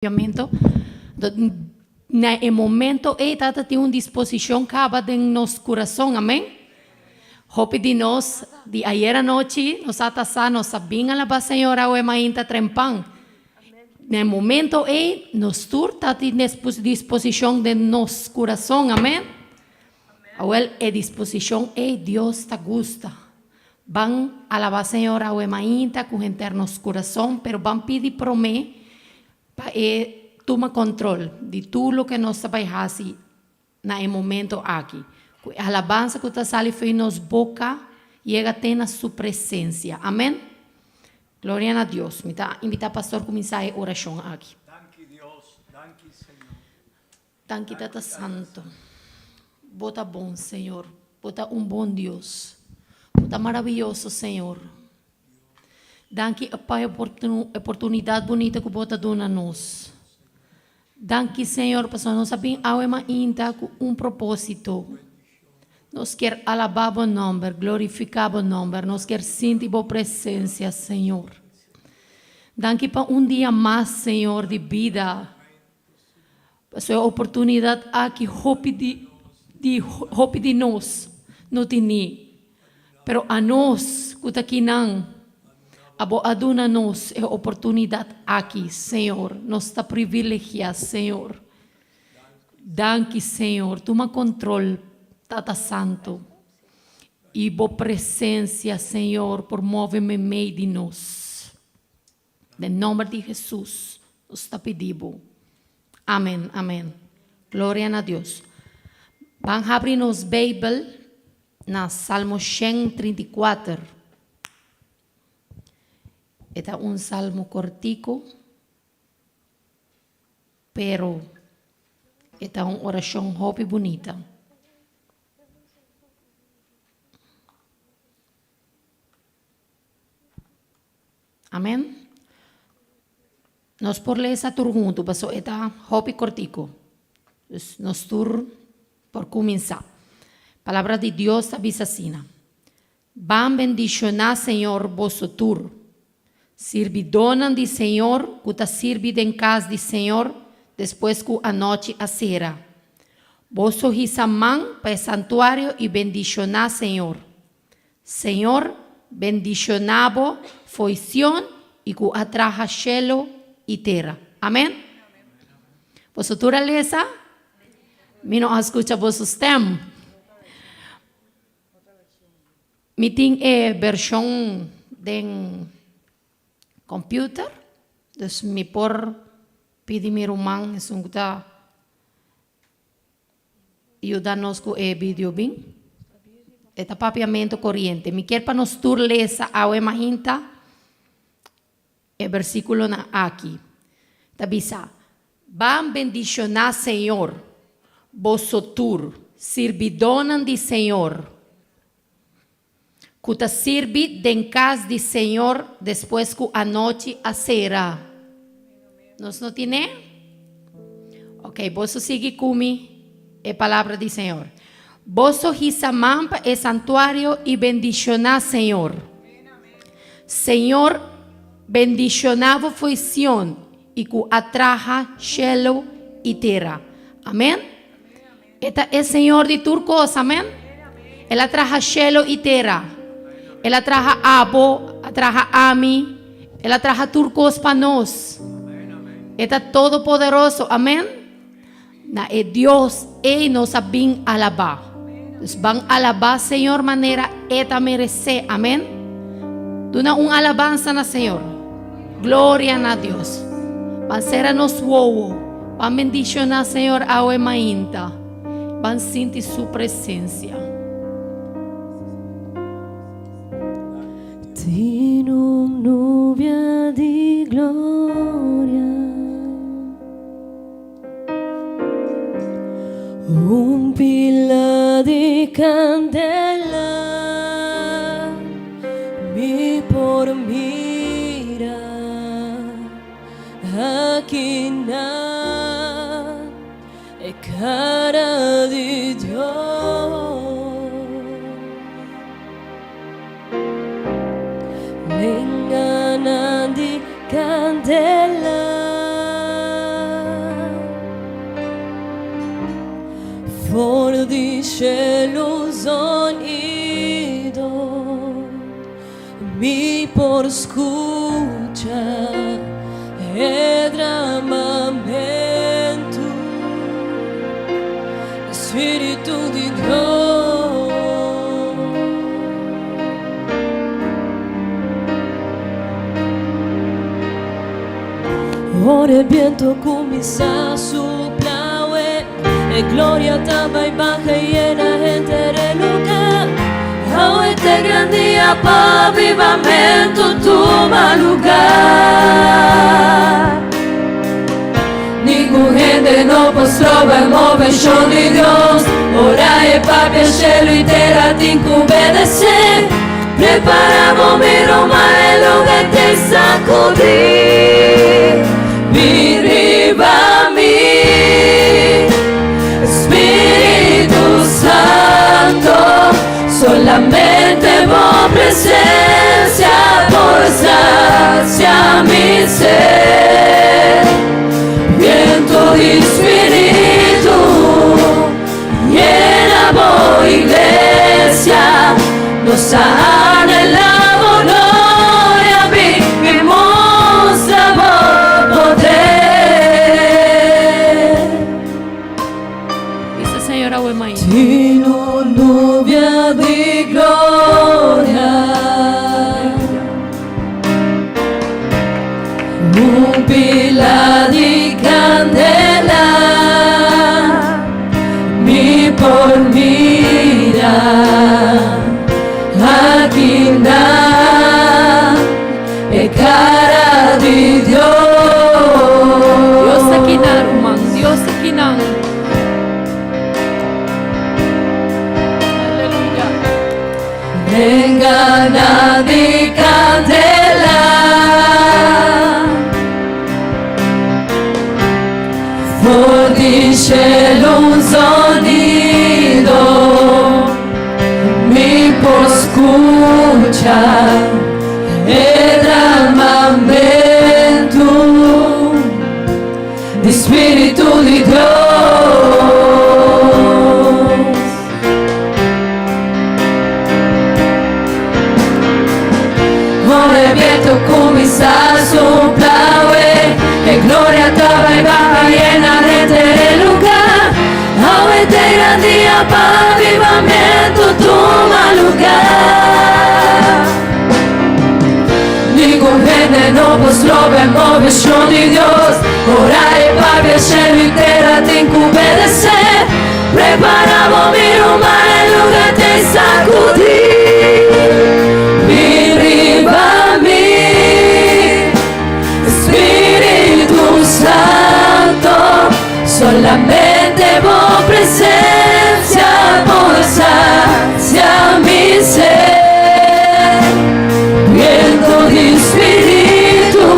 Papiamento. Na e momento ei tata tin un disposishon kaba den nos kurason, amen. Hopi di nos di ayer anochi nos a ta sa nos a bin alabá Señor awe mainta trempan. Na e momento ei nos tur ta tin disposishon den nos kurason, amen. Awel e disposishon ei Dios ta gusta. Ban alabá Señor awe mainta ku henter nos kurason, pero ban pidi promé pa e tuma kontrol di tur loke nos ta bai hasi na e momento aki. Ku e alabansa ku ta sali fo'i nos boka yega te na su presensia. Amen. Gloria na Dios. Mi ta invitá pastor kuminsá e orashon aki. Danki Dios, danki Señor. Danki Tata Santo. Bo ta bon Señor. Bo ta un bon Dios. Bo ta maraviyoso Señor. Danki pa e oportunidad bunita cu Bo ta duna nos. Danki Señor pasobra nos a bin awe mainta cu un proposito. Nos kier alaba Bo nomber, glorifica Bo nomber, nos kier sinti Bo presencia Señor. Danki pa un dia mas Señor di bida. Pasobra e oportunidat aki hopi di di hopi di nos no tini. Pero anos ku ta kinan, abo a duna nos e oportunidat aki, Señor. Nos ta privilegiá, Señor. Danki, Señor. Tuma kontrol, Tata Santu. I bo presensia, Señor, por move meimei di nos. Den nomber di Jesus nos ta pidi bo. Amen, amen. Gloria na Dios. Ban habri nos Bijbel na Salmo 134. E ta un salmo cortico, pero e ta un oracion hopi bunita. Amen. Nos por lesa tur huntu, paso e ta hopi kortiku. Dus nos tur por kuminsá. Palabra di Dios ta bisa asina, Ban bendishoná Señor boso tur, sirbidónan di Señor ku ta sirbi den kas di Señor despues ku anochi a sera. Boso hisa man pa e santuario i bendishoná Señor. Señor bendiciona bo fo'i Sion y cu a traha cielo y tera. Amen. Boso tur a lesa? Mi no a scucha boso stem. Mi tin e version den computer, dus mi por pidi mi ruman esun cu ta Yuda nos ku e video bin. E ta papiamentu koriente. Mi kier pa nos tur lesa awe mainta e bersikulonan aki. Ta bisa, Ban bendishoná Señor, boso tur, sirbidónan di Señor, ku ta sirbi den kas di Señor despues ku anochi a sera. Nos no tin'é? Ok, boso sigui ku mi e palabra di Señor. Boso hisa man pa e santuario i bendishoná Señor. Señor bendishoná bo fo'i Sion i ku a traha shelu i tera. Amen. E ta e Señor di tur kos, amen. El a traha shelo i tera. El a traha abo, a traha ami, el a traha tur kos pa nos. E ta todopoderoso, amen. Na e Dios ei nos a bin alabá. Dus ban alabá Señor manera e ta meresé, amen. Duna un alabansa na Señor. Gloria na Dios. Ban sera nos wowo. Ban bendiciona Señor awe mainta. Ban sinti su presencia. Tin un nubia di gloria. Un pila di candela mi por mira aki na e cara di Dios. Lenganan di candela. shelu zonido, mi por skucha e dramamentu. Spiritu di Dios. Ora e biento kuminsá supla awe, e gloria ta bai baha i yena henter e lugá. Awe ta e gran dia pa avivamentu tuma lugá. Ningun hende no por stroba e moveshon di Dios. Ora e papia shelu i tera tin ku obedesé. Prepara bo miro ma e luga te sakudí. Bin riba mi, Spiritu Santo. Solamente bo presensia por sacia mi sed. Viento di Spiritu, yena bo iglesia. Nos a anhelá bo gloria, bin i mustra bo poder. Bisa Señor awe mainta. Tin un nubia di gloria. Un pila di kandela. Mi por mira aki na e kara di Dios. Dios aki na, ruman. Dios aki na. Aleluya. Lengana di kandela. For di shelu un zonido. Mi por skucha e dramamentu di Spiritu di Dios. Ora e biento kuminsá supla awe, e gloria ta bai baha yena henter e lugá. Awe ta e gran dia pa avivamentu tuma lugá. Ningun hende no por stroba e moveshon di Dios. Ora e papia shelu i tera tin ku obedesé. Prepará bo mi ruman e lugá te sakudí. Bin riba mi, Spiritu Santo. Solamente bo presensia por sasia mi sed. Viento di Spiritu,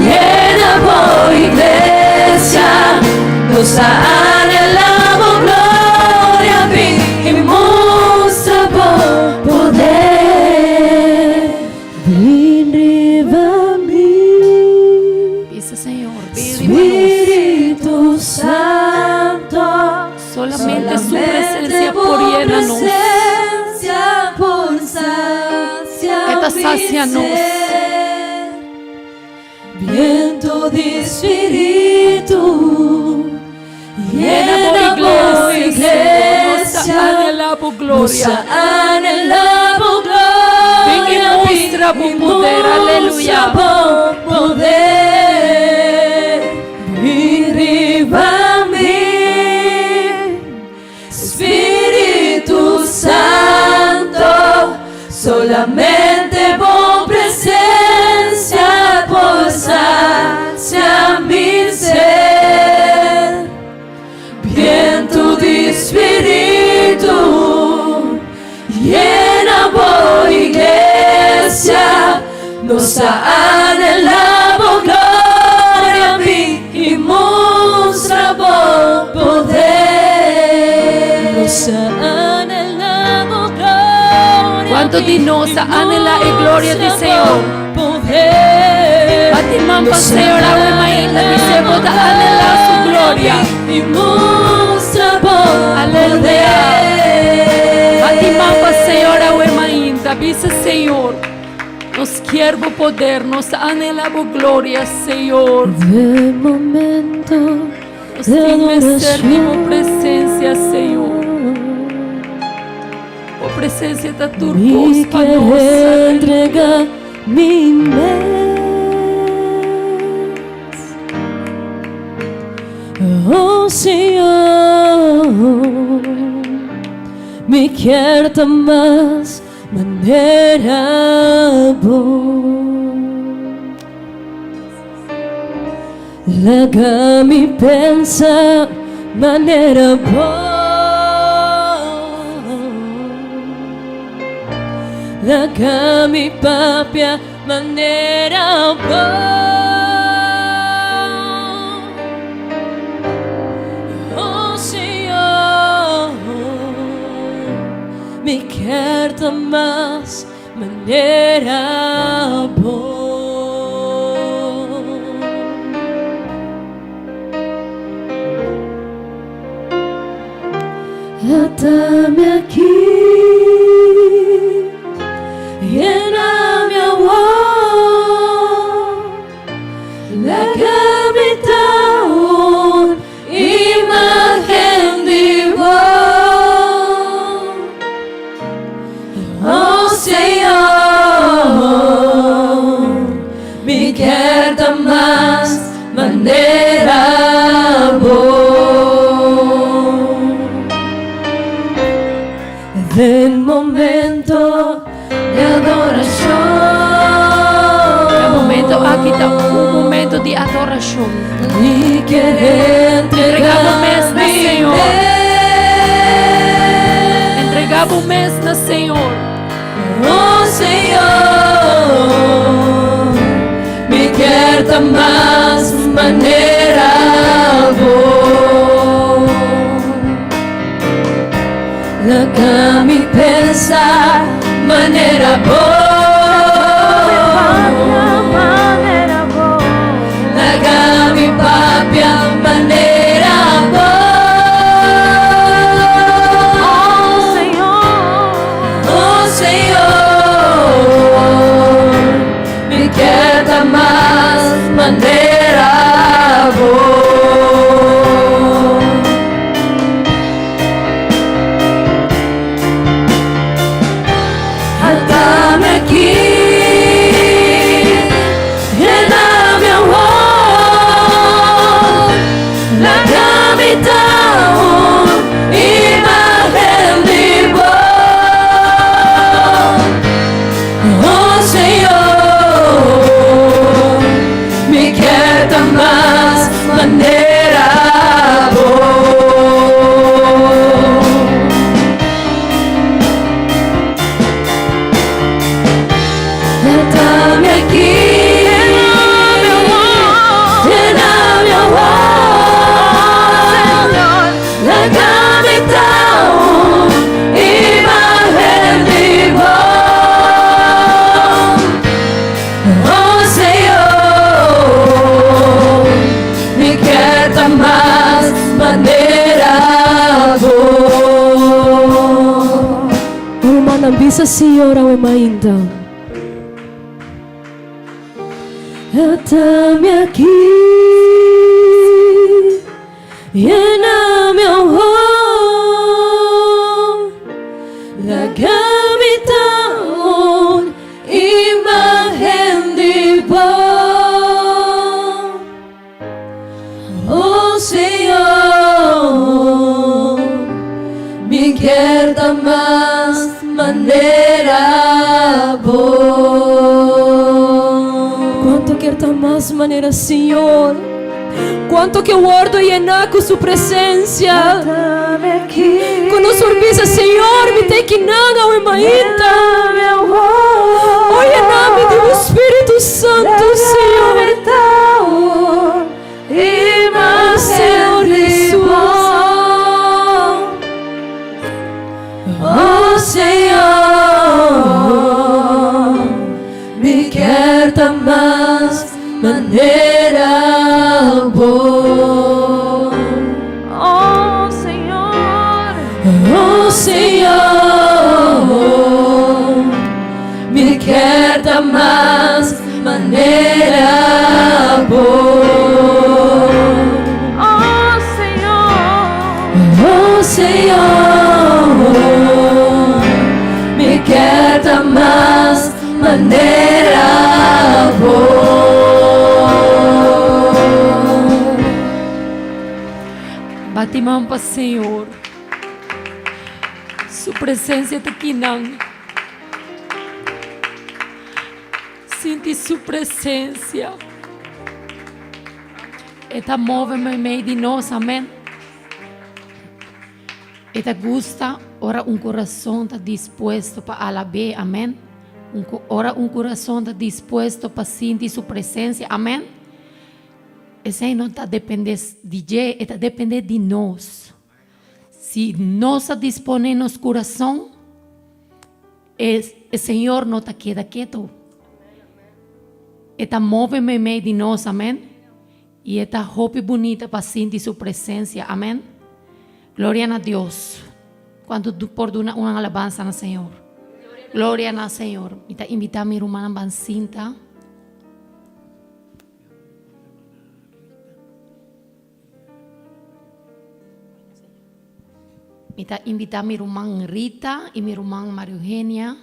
yena bo iglesia. Nos a anhelá bo gloria, bin i mustra bo poder. Bin riba mi. Bisa Señor, bin riba nos. Spiritu Santo. Solamente su presensia por yena nos. Presensia por sasia E ta sasia mi nos. sed. Viento di Spiritu, Yena bo llena bo iglesia, Señor. Nos iglesia. anhelá bo Nos gloria. anhelá bo gloria. Bin i mustra bo i poder, aleluya. mustra bo poder. Bin riba mi, Spiritu Santo. Solamente bo presensia por sasia mi sed. Viento di Spiritu, yena bo iglesia. Nos a anhelá bo gloria, bin i mustra bo poder. Nos a anhelá bo gloria. Kuantu di nos a anhelá e gloria di Señor? Poder. Bati man pa Señor awe mainta bis'é bo ta anhelá su gloria. I mustra bo Aleluya. Bisa Señor, nos kier bo poder, nos ta anhela bo gloria, Señor. Den momento Nos de tin mester di bo adoracion. presencia, Señor. Bo presencia ta tur Mi cos pa kier nos. Aleluya. entrega mi mes. Oh Señor, mi kier ta mas manera bo. Laga mi pensa manera bo. Laga mi papia manera bo. Oh Señor, mi kier ta mas manera bo. Ata mi aki, yena mi awor, laga mi ta un imagen di bo. Oh Señor, mi kier ta mas manera bo. Den momento di adoracion. E momento aki ta un momento di adoracion. Mi kier Entrega bo mes na mi Señor. mes. Entrega bo mes na Señor. Oh Señor, mi kier ta mas manera bo. Laga mi pensa manera bo. Laga mi papia manera bo. Oh Señor, mi kier ta mas manera bo. Ata mi aki, yena mi awor, laga mi ta un imagen di bo. Oh Señor, mi kier ta mas manera bo. Ata mi aki, yena mi awor, laga mi ta un imagen di bo. Oh Señor, mi kier ta mas manera bo. Rumannan, bisa Señor awe mainta. Ata mi aki, yena mi awor, laga mi ta un imagen di bo. Oh Señor, mi kier ta mas manera bo. Cuanto kier ta mas manera Señor? Cuanto kier wordo yena cu su presencia? Cu nos por bisa, Señor, mi ta akinan awe mainta. Oh, yena mi di bo Spirito Santo, Señor. Señor Jesús. Oh Señor, mi kier ta mas manera bo. Oh Señor, Oh Señor, Bati man pa Señor. Su presencia ta kinan. Sinti su presencia. E ta move meimei di nos, amen. E ta gusta ora un kurason ta dispuesto pa alab'é, amen. Un ora un kurason ta dispuesto pa sinti su presensia, amen. Esei no ta dependé di dje, e ta dependé di nos. Si nos a disponé nos kurason, e e Señor no ta keda ketu. E ta move meimei di nos, amen. I e ta hopi bunita pa sinti su presensia, amen. Gloria na Dios. Cuanto por duna un alabansa na Señor? Gloria na Señor. Mi ta invita mi rumannan ban sinta. Mi ta invita mi ruman Rita y mi ruman Maria Eugenia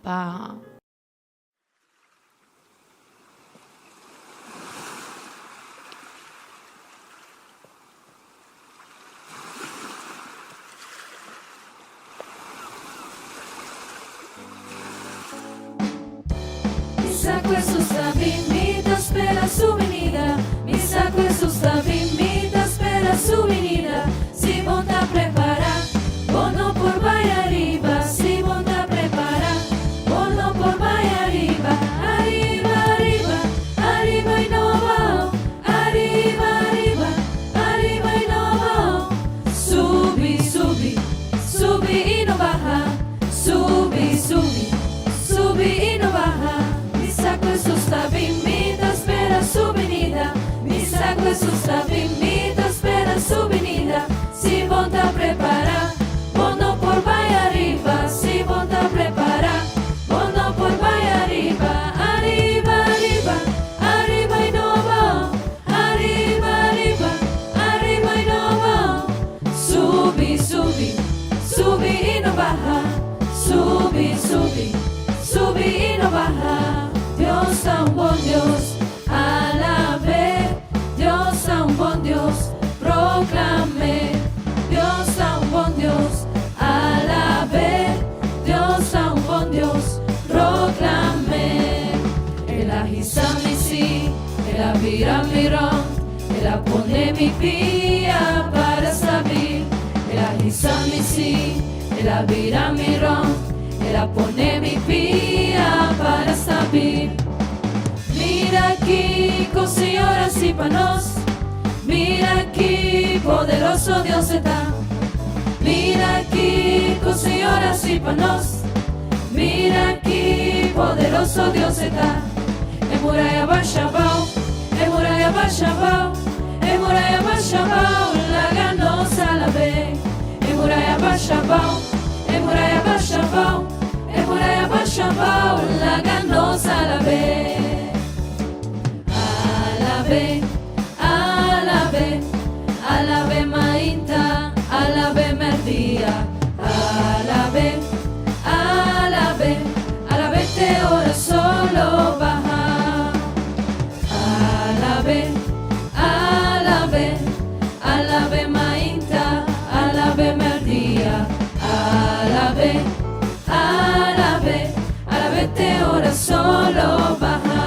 pa. Mi sa ku Hesus ta bin, mi ta spera su binida. Mi sa ku Hesus ta bin, mi ta spera su binida. Si bo ta prepará, bo no por bai ariba. Si bo ta prepará, bo no por bai ariba. Ariba, ariba, ariba i no bao. Ariba, ariba, ariba i no bao. Subi, subi, subi i no baha. Subi, subi, subi i no baha. Mi sa ku Hesus ta bin, mi ta spera su binida. Mi sa ku Hesus ta bin, mi ta spera su binida. Si bo ta prepará, bo no por bai ariba. Si bo ta prepará, bo no por bai ariba. Ariba, ariba, ariba i no abao. Ariba, ariba, ariba i no abao. Subi, subi, subi i no baha. Subi, subi, subi i no baha. Dios ta un bon Dios, alab'é. Dios ta un bon Dios, proklam'é. Dios ta un bon Dios, alab'é. Dios ta un bon Dios, proklam'é. El a hisa mi sí, el a bira mi rònt, el a pone mi pia para stabil. El a hisa mi sí, el a bira mi rònt, el a pone mi pia para stabil. Mira kiko Señor hasi pa nos, mira ki poderoso Dios e ta. Mira kiko Señor hasi pa nos, mira ki poderoso Dios e ta. E muraya basha abao, e muraya basha abao, e muraya basha abao, laga nos alab'é. E muraya basha abao, e muraya basha abao, e muraya basha abao, laga nos alab'é. Alab'é, alab'é, alab'é mainta, alab'é merdia. Alab'é, alab'é, alab'é te ora solo baha. Alab'é, alab'é, alab'é mainta, alab'é merdia. Alab'é, alab'é, alab'é te ora solo baha.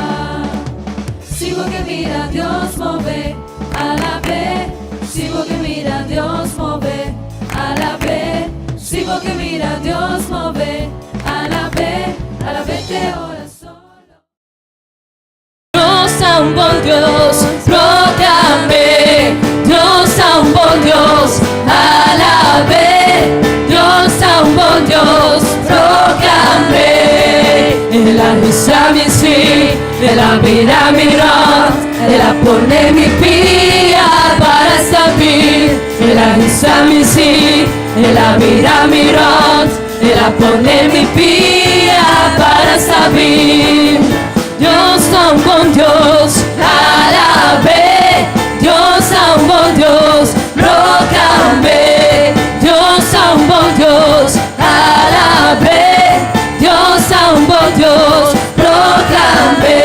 Si bo ke mira Dios move, alab'é. Si bo ke mira Dios move, alab'é. Si bo ke mira Dios move, alab'é, alab'é te ora solo. Dios ta un bon Dios, proclam'é. Dios ta un bon Dios, alab'é. Dios ta un bon Dios, proclam'é. El a hisa mi sí, el a bira mi rònt, el a pone mi pia para stabil. El a hisa mi sí, el a bira mi rònt, el a pone mi pia para stabil. Dios ta un bon Dios, alab'é. Dios ta un bon Dios, proclam'é. Dios ta un bon Dios, alab'é. Dios ta un bon Dios, proclam'é.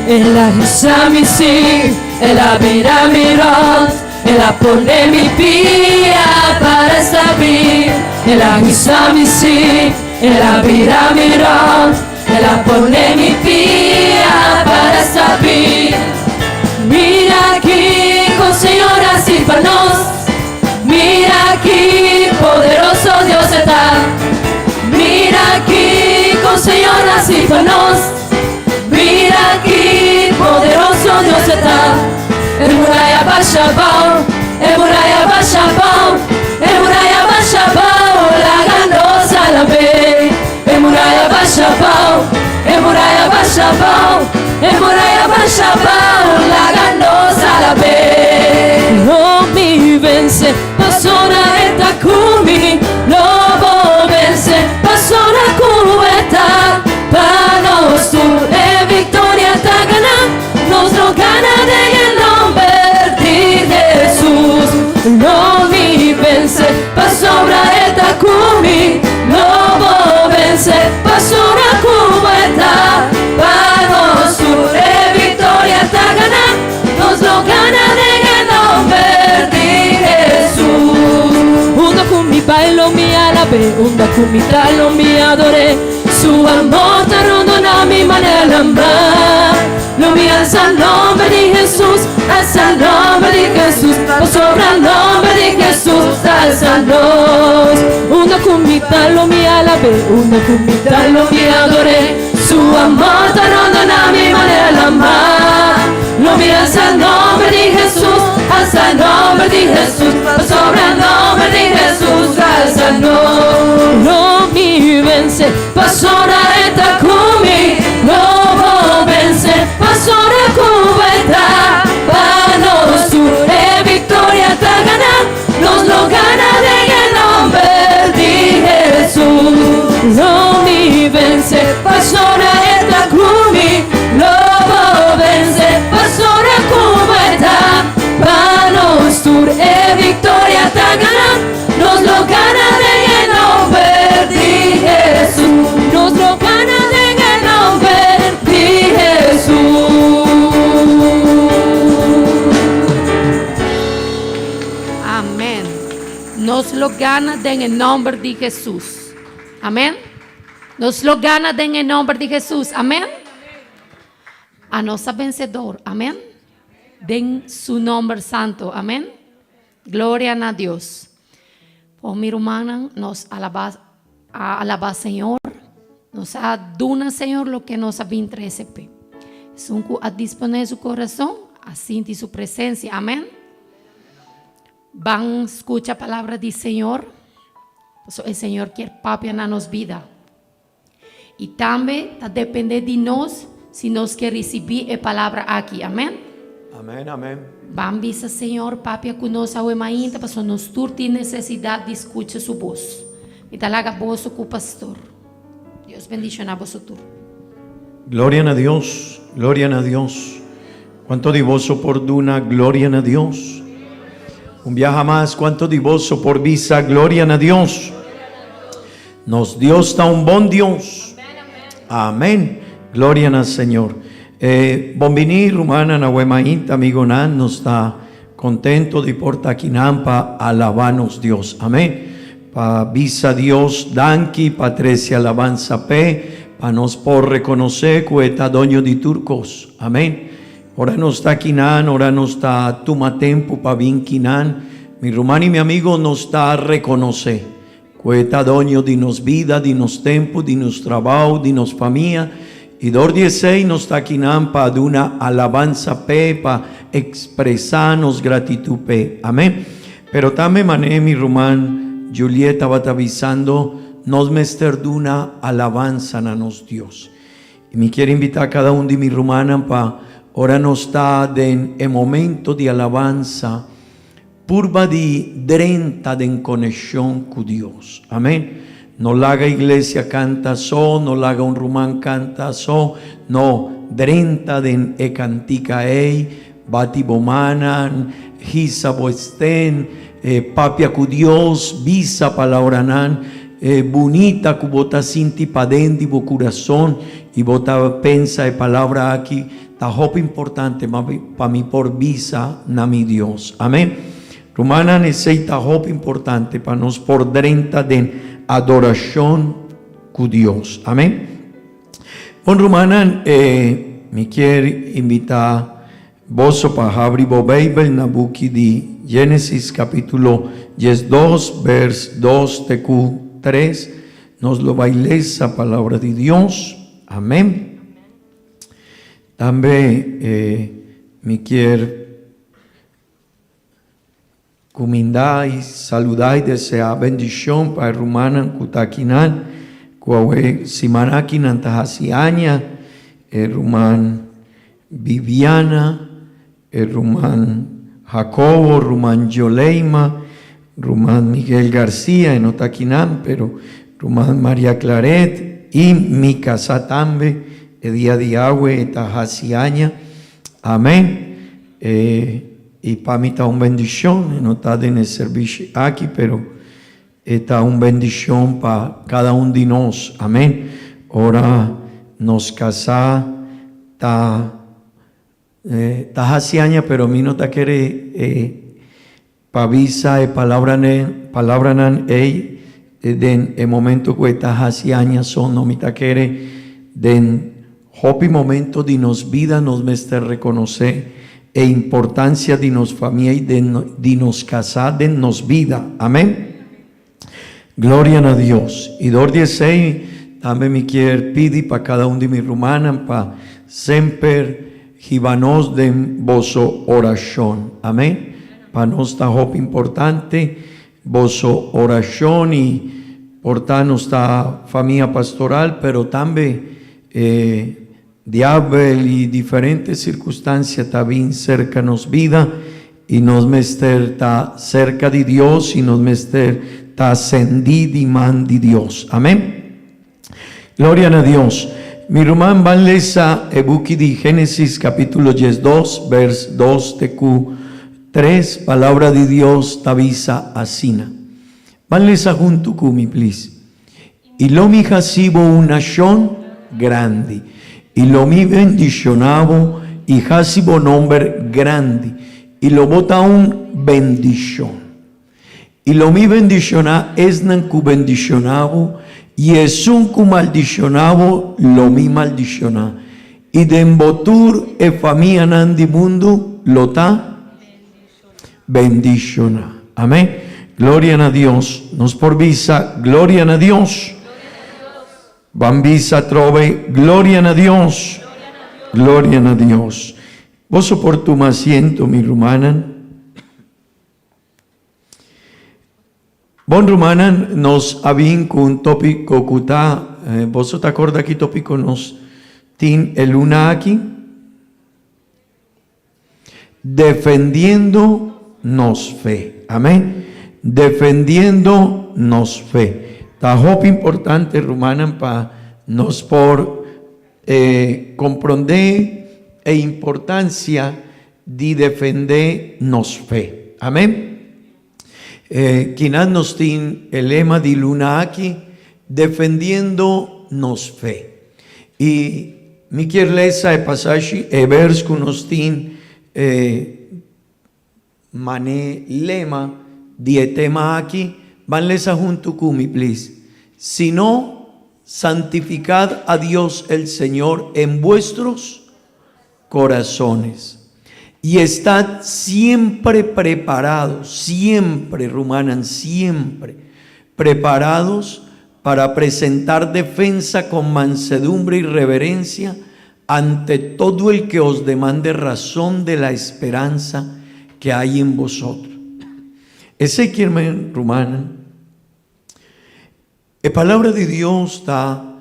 El a hisa mi sí, el a bira mi rònt. El a pone mi pia para stabil. El a hisa mi sí, el a bira mi rònt. El a pone mi pia para stabil. Mira kiko Señor a hasi pa nos. Mira ki poderoso Dios e ta. Mira kiko Señor a hasi pa nos. Mira ki poderoso Dios e ta. E muraya basha abou, e muraya basha abou, e muraya basha abou, laga nos alab'é. E muraya basha abou, e muraya basha abou, e muraya basha abou, laga nos alab'é. Lo mi vense, pasobra e ta ku mi, lo bo vense, pasobra ku e ta pa nos tur. E viktoria ta gana, nos lo gana den e nomber di Hesus. Lo mi vense, pasobra e ta ku mi, lo bo vense, pasobra ku e ta pa nos tur. E viktoria ta gana, nos lo gana den e nomber di Hesus. Unda ku mi bai lo mi alab'é, unda ku mi ta lo mi ador'é. Su amor ta rondona mi manera lambá. Lo mi alsa nomber di Hesus, alsa nomber di Hesus, pasobra nomber di Hesus ta alsa nos. Unda ku mi ta lo mi alab'é, unda ku mi ta lo mi ador'é. Su amor ta rondona mi manera lambá. Lo mi alsa nomber di Hesus, alsa nomber di Hesus, pasobra nomber di Hesus ta alsa nos. Lo mi vense, pasobra e ta ku mi. Lo bo vense, pasobra ku e ta pa nos tur. E viktoria ta gana, nos lo gana den e nomber di Hesus. Lo mi vense, pasobra e ta ku mi. Lo bo vense, pasobra ku e ta pa nos tur. E viktoria ta gana, nos lo gana den e nomber di Hesus. Nos lo gana den e nomber di Hesus. Amén. Nos lo gana den e nomber di Hesus. Amén. Nos lo gana den e nomber di Hesus. Amén. Anos ta bensedor. Amén. Den su nomber santo. Amén. Gloria na Dios. Oh mi rumannan, nos alaba, a alaba Señor. Nos a duna Señor loke nos a bin trese p'e. Esun ku a disponé su korason a sinti su presensia. Amén. Ban skucha palabra di Señor, pasobra e Señor kier papia na nos bida. I tambe ta depende di nos si nos ke risibí e palabra aki. Amen. Amen, amen. Ban bisa Señor papia ku nos awe mainta pasobra nos tur tin nesesidat di skucha su bos. Mi ta laga boso ku pastor. Dios bendishoná boso tur. Gloria na Dios, gloria na Dios. Cuanto di boso por duna gloria na Dios? Un biaha mas, cuanto di boso por bisa gloria na Dios? Nos Dios ta un bon Dios. Amén. Gloria na Señor. Eh, bon bini rumannan awe mainta, amigonan, nos ta contento di por ta akinan pa alaba nos Dios. Amén. Pa bisa Dios danki, pa trece alabanza p'e, pa nos por reconoce cu e ta doño di tur cos. Amén. Ora nos ta kinan, ora nos ta tuma tempo pa bin kinan, mi ruman y mi amigo, nos ta reconoce Ku e ta doño di nos bida, di nos tempu, di nos trabou, di nos famia, i dor di esei nos ta akinan pa duna alabansa p'e, pa ekspresá nos gratitut p'e. Amén. Pero tambe manera mi ruman Juliet tabata bisando, nos mester duna alabansa na nos Dios. I mi kier invitá kada un di mi rumannan pa ora nos ta den e momento di alabansa, Purba di drenta den konekshon ku Dios. Amen. No laga iglesia kanta so, no laga un ruman kanta so, no, drenta den e kantika ei, bati bo mannan, hisa bo sten, papia ku Dios, bisa palabranan bunita ku bo ta sinti paden di bo kurason i bo ta pensa e palabra aki Ta hopi importante pa mi por bisa na mi Dios. Amen. Rumannan, esei ta hopi importante pa nos por drenta den adorashon ku Dios. Amen. Bon rumannan, eh, mi kier invitá boso pa habri bo Beibel na buki di Génesis kapítulo 12, vers 2 te ku 3. Nos lo bai lesa palabra di Dios. Amen. Tambe eh, mi kier Kumindá i saludá i deseá bendishon pa e rumannan ku ta akinan, ku awe siman aki nan ta hasi aña, e ruman Bibiana, e ruman Jacobo, ruman Joleima, ruman Miguel Garcia, e no ta akinan, pero ruman Maria Claret i mi kasá tambe, e dia di awe e ta hasi aña. Amen. E i pa mi ta un bendishon, e no ta den e serbishi aki, pero e ta un bendishon pa kada un di nos. Amen. Ora nos kasá ta ta hasi aña, pero mi no ta kere e pa bisa e palabranan palabranan ei den e momento ku e ta hasi aña so no mi ta kere den hopi momento di nos bida nos mester rekonosé e importansia di nos famia i den di nos kasá den nos bida amen gloria na Dios i dor di esei tambe mi kier pidi pa kada un di mi rumannan pa semper Hiba nos den boso orashon. Amen. Pa nos ta hopi importante boso orashon i por ta nos ta famia pastoral pero tambe e diabel i diferente sirkunstansia ta bin serka nos bida i nos mester ta serka di Dios i nos mester ta sendi di man di Dios. Amen. Gloria na Dios. Mi ruman ban lesa e buki di Génesis capítulo 12, vers 2 te ku 3. Palabra di Dios ta bisa asina. Ban lesa huntu ku mi, please. I lo mi hasi bo un nashon grandi, i lo mi bendishoná bo i hasi bo nomber grandi, i lo bo ta un bendishon. I lo mi bendishoná esnan ku bendishoná bo, i esun ku maldishoná bo, lo mi maldishoná. I den bo tur e famianan di mundu lo ta bendishoná. Amén. Gloria na Dios. Nos por bisa, Gloria na Dios. Ban bisa atrobe, Gloria na Dios. Gloria na Dios. Boso por tuma asiento, mi rumannan. Bon rumannan, nos a bin ku un tópiko ku ta, boso ta kòrda ki tópiko nos tin e luna aki? Defendiendo nos fe. Amén. Defendiendo nos fe. Ta hopi importante rumannan pa nos por komprondé e importansia di defendé nos fe. Amén. Kinan nos tin e lema di luna aki, Defendiendo nos fe. I mi kier lesa e pasashi, e vers ku nos tin mane lema di e tema aki. Ban lesa huntu ku mi, please. Sino, santificad a Dios el Señor en vuestros corazones. Y estad siempre preparados, siempre, rumannan, siempre preparados para presentar defensa con mansedumbre y reverencia ante todo el que os demande razón de la esperanza que hay en vosotros. Esei kier men, rumannan, E Palabra di Dios ta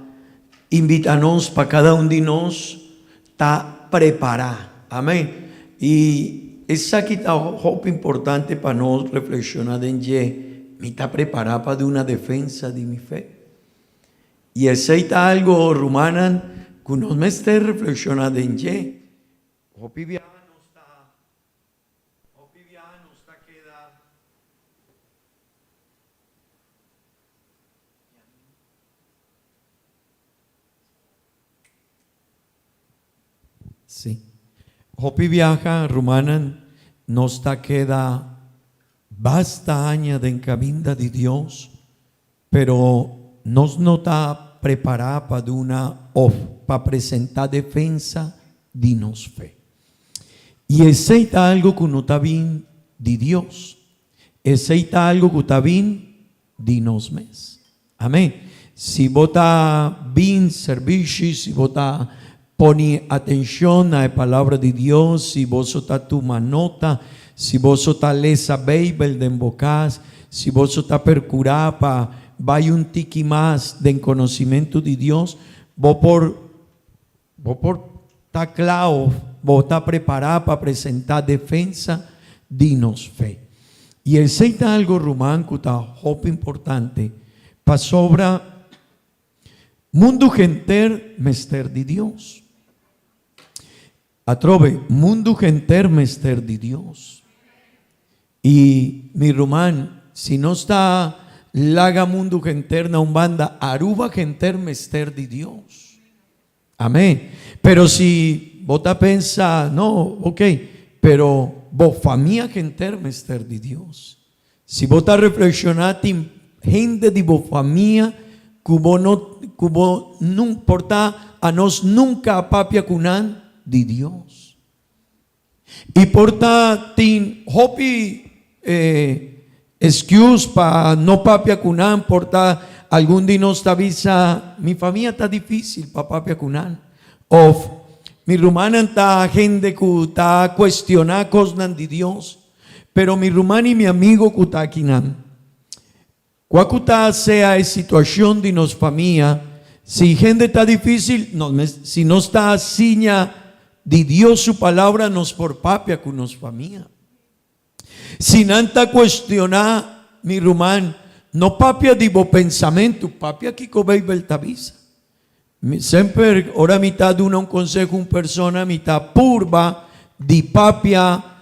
invita nos pa cada un di nos ta prepara. Amen. Y esaki ta hopi importante pa nos reflexiona den dje, Mi ta prepara pa duna defensa di mi fe? Y esey ta algo, rumannan, cu nos mester reflexiona den dje. Hopi biaha nos ta, hopi biaha nos ta keda. Sí. Hopi biaha, rumannan, nos ta keda Basta aña den caminda di Dios, pero nos no ta prepara pa duna of pa presenta defensa di nos fe. Y esey ta algo cu no ta bin di Dios. Esey ta algo cu ta bin di nos mes. Amen. Si bo ta bin servishi, si bo ta pone atencion na e Palabra di Dios, si boso ta tuma nota, si boso ta lesa Bijbel den bo cas, si boso ta percura pa bay un tiki mas den conocimento di Dios, bo por bo por ta cla of bo ta prepara pa presenta defensa di nos fe. Y esey ta algo ruman cu ta hopi importante pasobra mundu henter mester di Dios. Atrobe, mundu henter mester di Dios. Y mi ruman, si nos ta laga mundu henter na un banda, Aruba henter mester di Dios. Amén. Pero si bo ta pensa, no, ok, pero bo famia henter mester di Dios. Si bo ta reflexiona tin hende di bo famia cu bo no, cu bo nun, por ta anos nunca a papia cu nan di Dios. Y por ta tin hopi excuse pa no papia cu nan, por ta algun di nos ta bisa mi famia ta dificil pa papia cu nan, of mi rumannan ta hende cu ta cuestiona cosnan di Dios, pero mi ruman y mi amigo cu ta akinan, Kua ku ta sea e situashon di nos famia, si hende ta difísil, nos mes, si nos ta siña di Dios su Palabra nos por papia ku nos famia. Si nan ta kuestioná, mi ruman, no papia di bo pensamentu, papia kiko Beibel ta bisa. Mi semper ora mi ta duna un conseho un persona mi ta purba di papia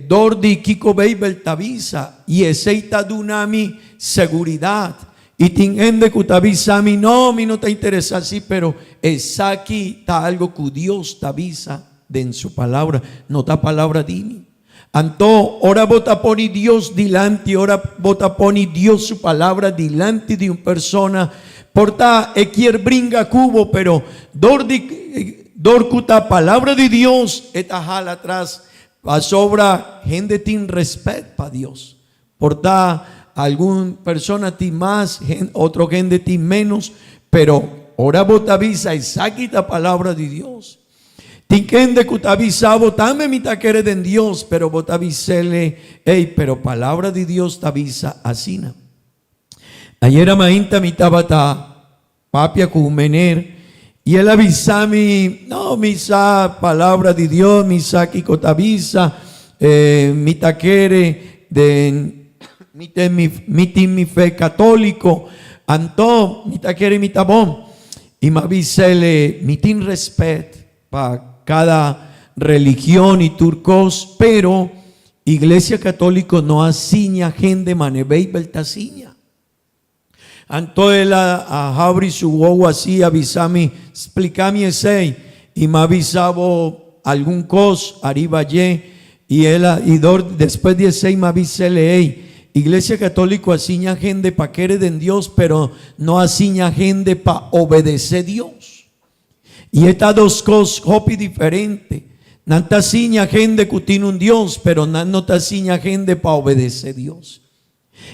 dor di kico Bijbel ta bisa y esey ta duna mi seguridad y tin hende cu ta bisa mi no mi no ta interesa si pero esaki ta algo cu Dios ta bisa den su palabra no ta palabra di mi. Anto, ora bo ta pone Dios dilanti, ora bo ta pone Dios su Palabra dilanti di un persona, por ta e kier bringa ku bo, pero dor di dor ku ta Palabra di Dios e ta hala atras, pasobra hende tin respet pa Dios. Por ta algun persona tin mas, otro hende tin menos, pero ora bo ta bisa esaki ta Palabra di Dios, Tin kende ku ta bisa bo tambe mi ta kere den Dios, pero bo ta bis'ele, Ey, pero Palabra di Dios ta bisa asina. Ayera mainta mi tabata papia ku un mener i el a bisa mi, No, mi sa Palabra di Dios, mi sa kiko ta bisa, mi ta kere den, mi ten mi, mi tin mi fe katoliko, anto mi ta kere mi ta bon. I m'a bis'ele, Mi tin respet pa kada religion i tur kos, pero Iglesia Katoliko no a siña hende mane Beibel ta siña. Anto el a habri su wowo asi a bisa mi, Splika mi esei. I m'a bisa bo algun kos ariba dje. I el a, i dor, despues di esei m'a bis'ele, Ey, Iglesia Católico a siña hende pa kere den Dios, pero no a siña hende pa obedece Dios. I e ta dos cos hopi diferente. Nan ta siña hende cu tin un Dios, pero nan no ta siña hende pa obedece Dios.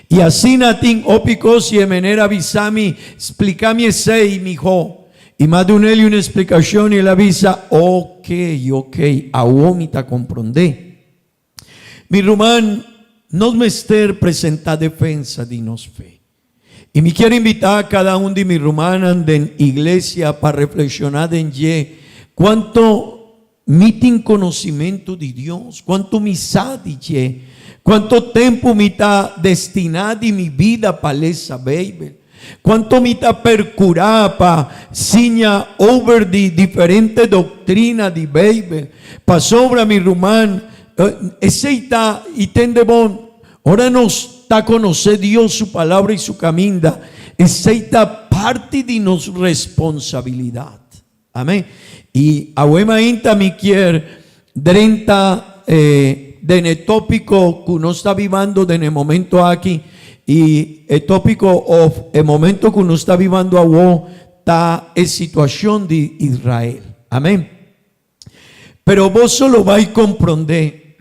I asina tin hopi kos i e mener a bisa mi, Splika mi esei, miho. I m'a dun'el un splikashon i el a bisa, Ok, ok, awo mi ta komprondé. Mi ruman, nos mester presentá defensa di nos fe. I mi kier invitá kada un di mi rumannan den iglesia pa reflekshoná den dje kuantu Mi tin conocimentu di Dios? Cuantu mi sa di dje? Cuantu tempu mi ta destina di mi bida pa lesa Bijbel? Cuantu mi ta percura pa siña over di diferente doctrina di Bijbel? Pasobra, mi ruman, esey ta y tende bon, ora nos ta conoce Dios, su Palabra y su caminda, esey ta parti di nos responsabilidad. Amen. Y awe mainta mi kier drenta den e tópiko ku nos ta bibando den e momento aki i e tópiko òf e momento ku nos ta bibando awor ta e situashon di Israel. Amén. Pero boso lo bai komprondé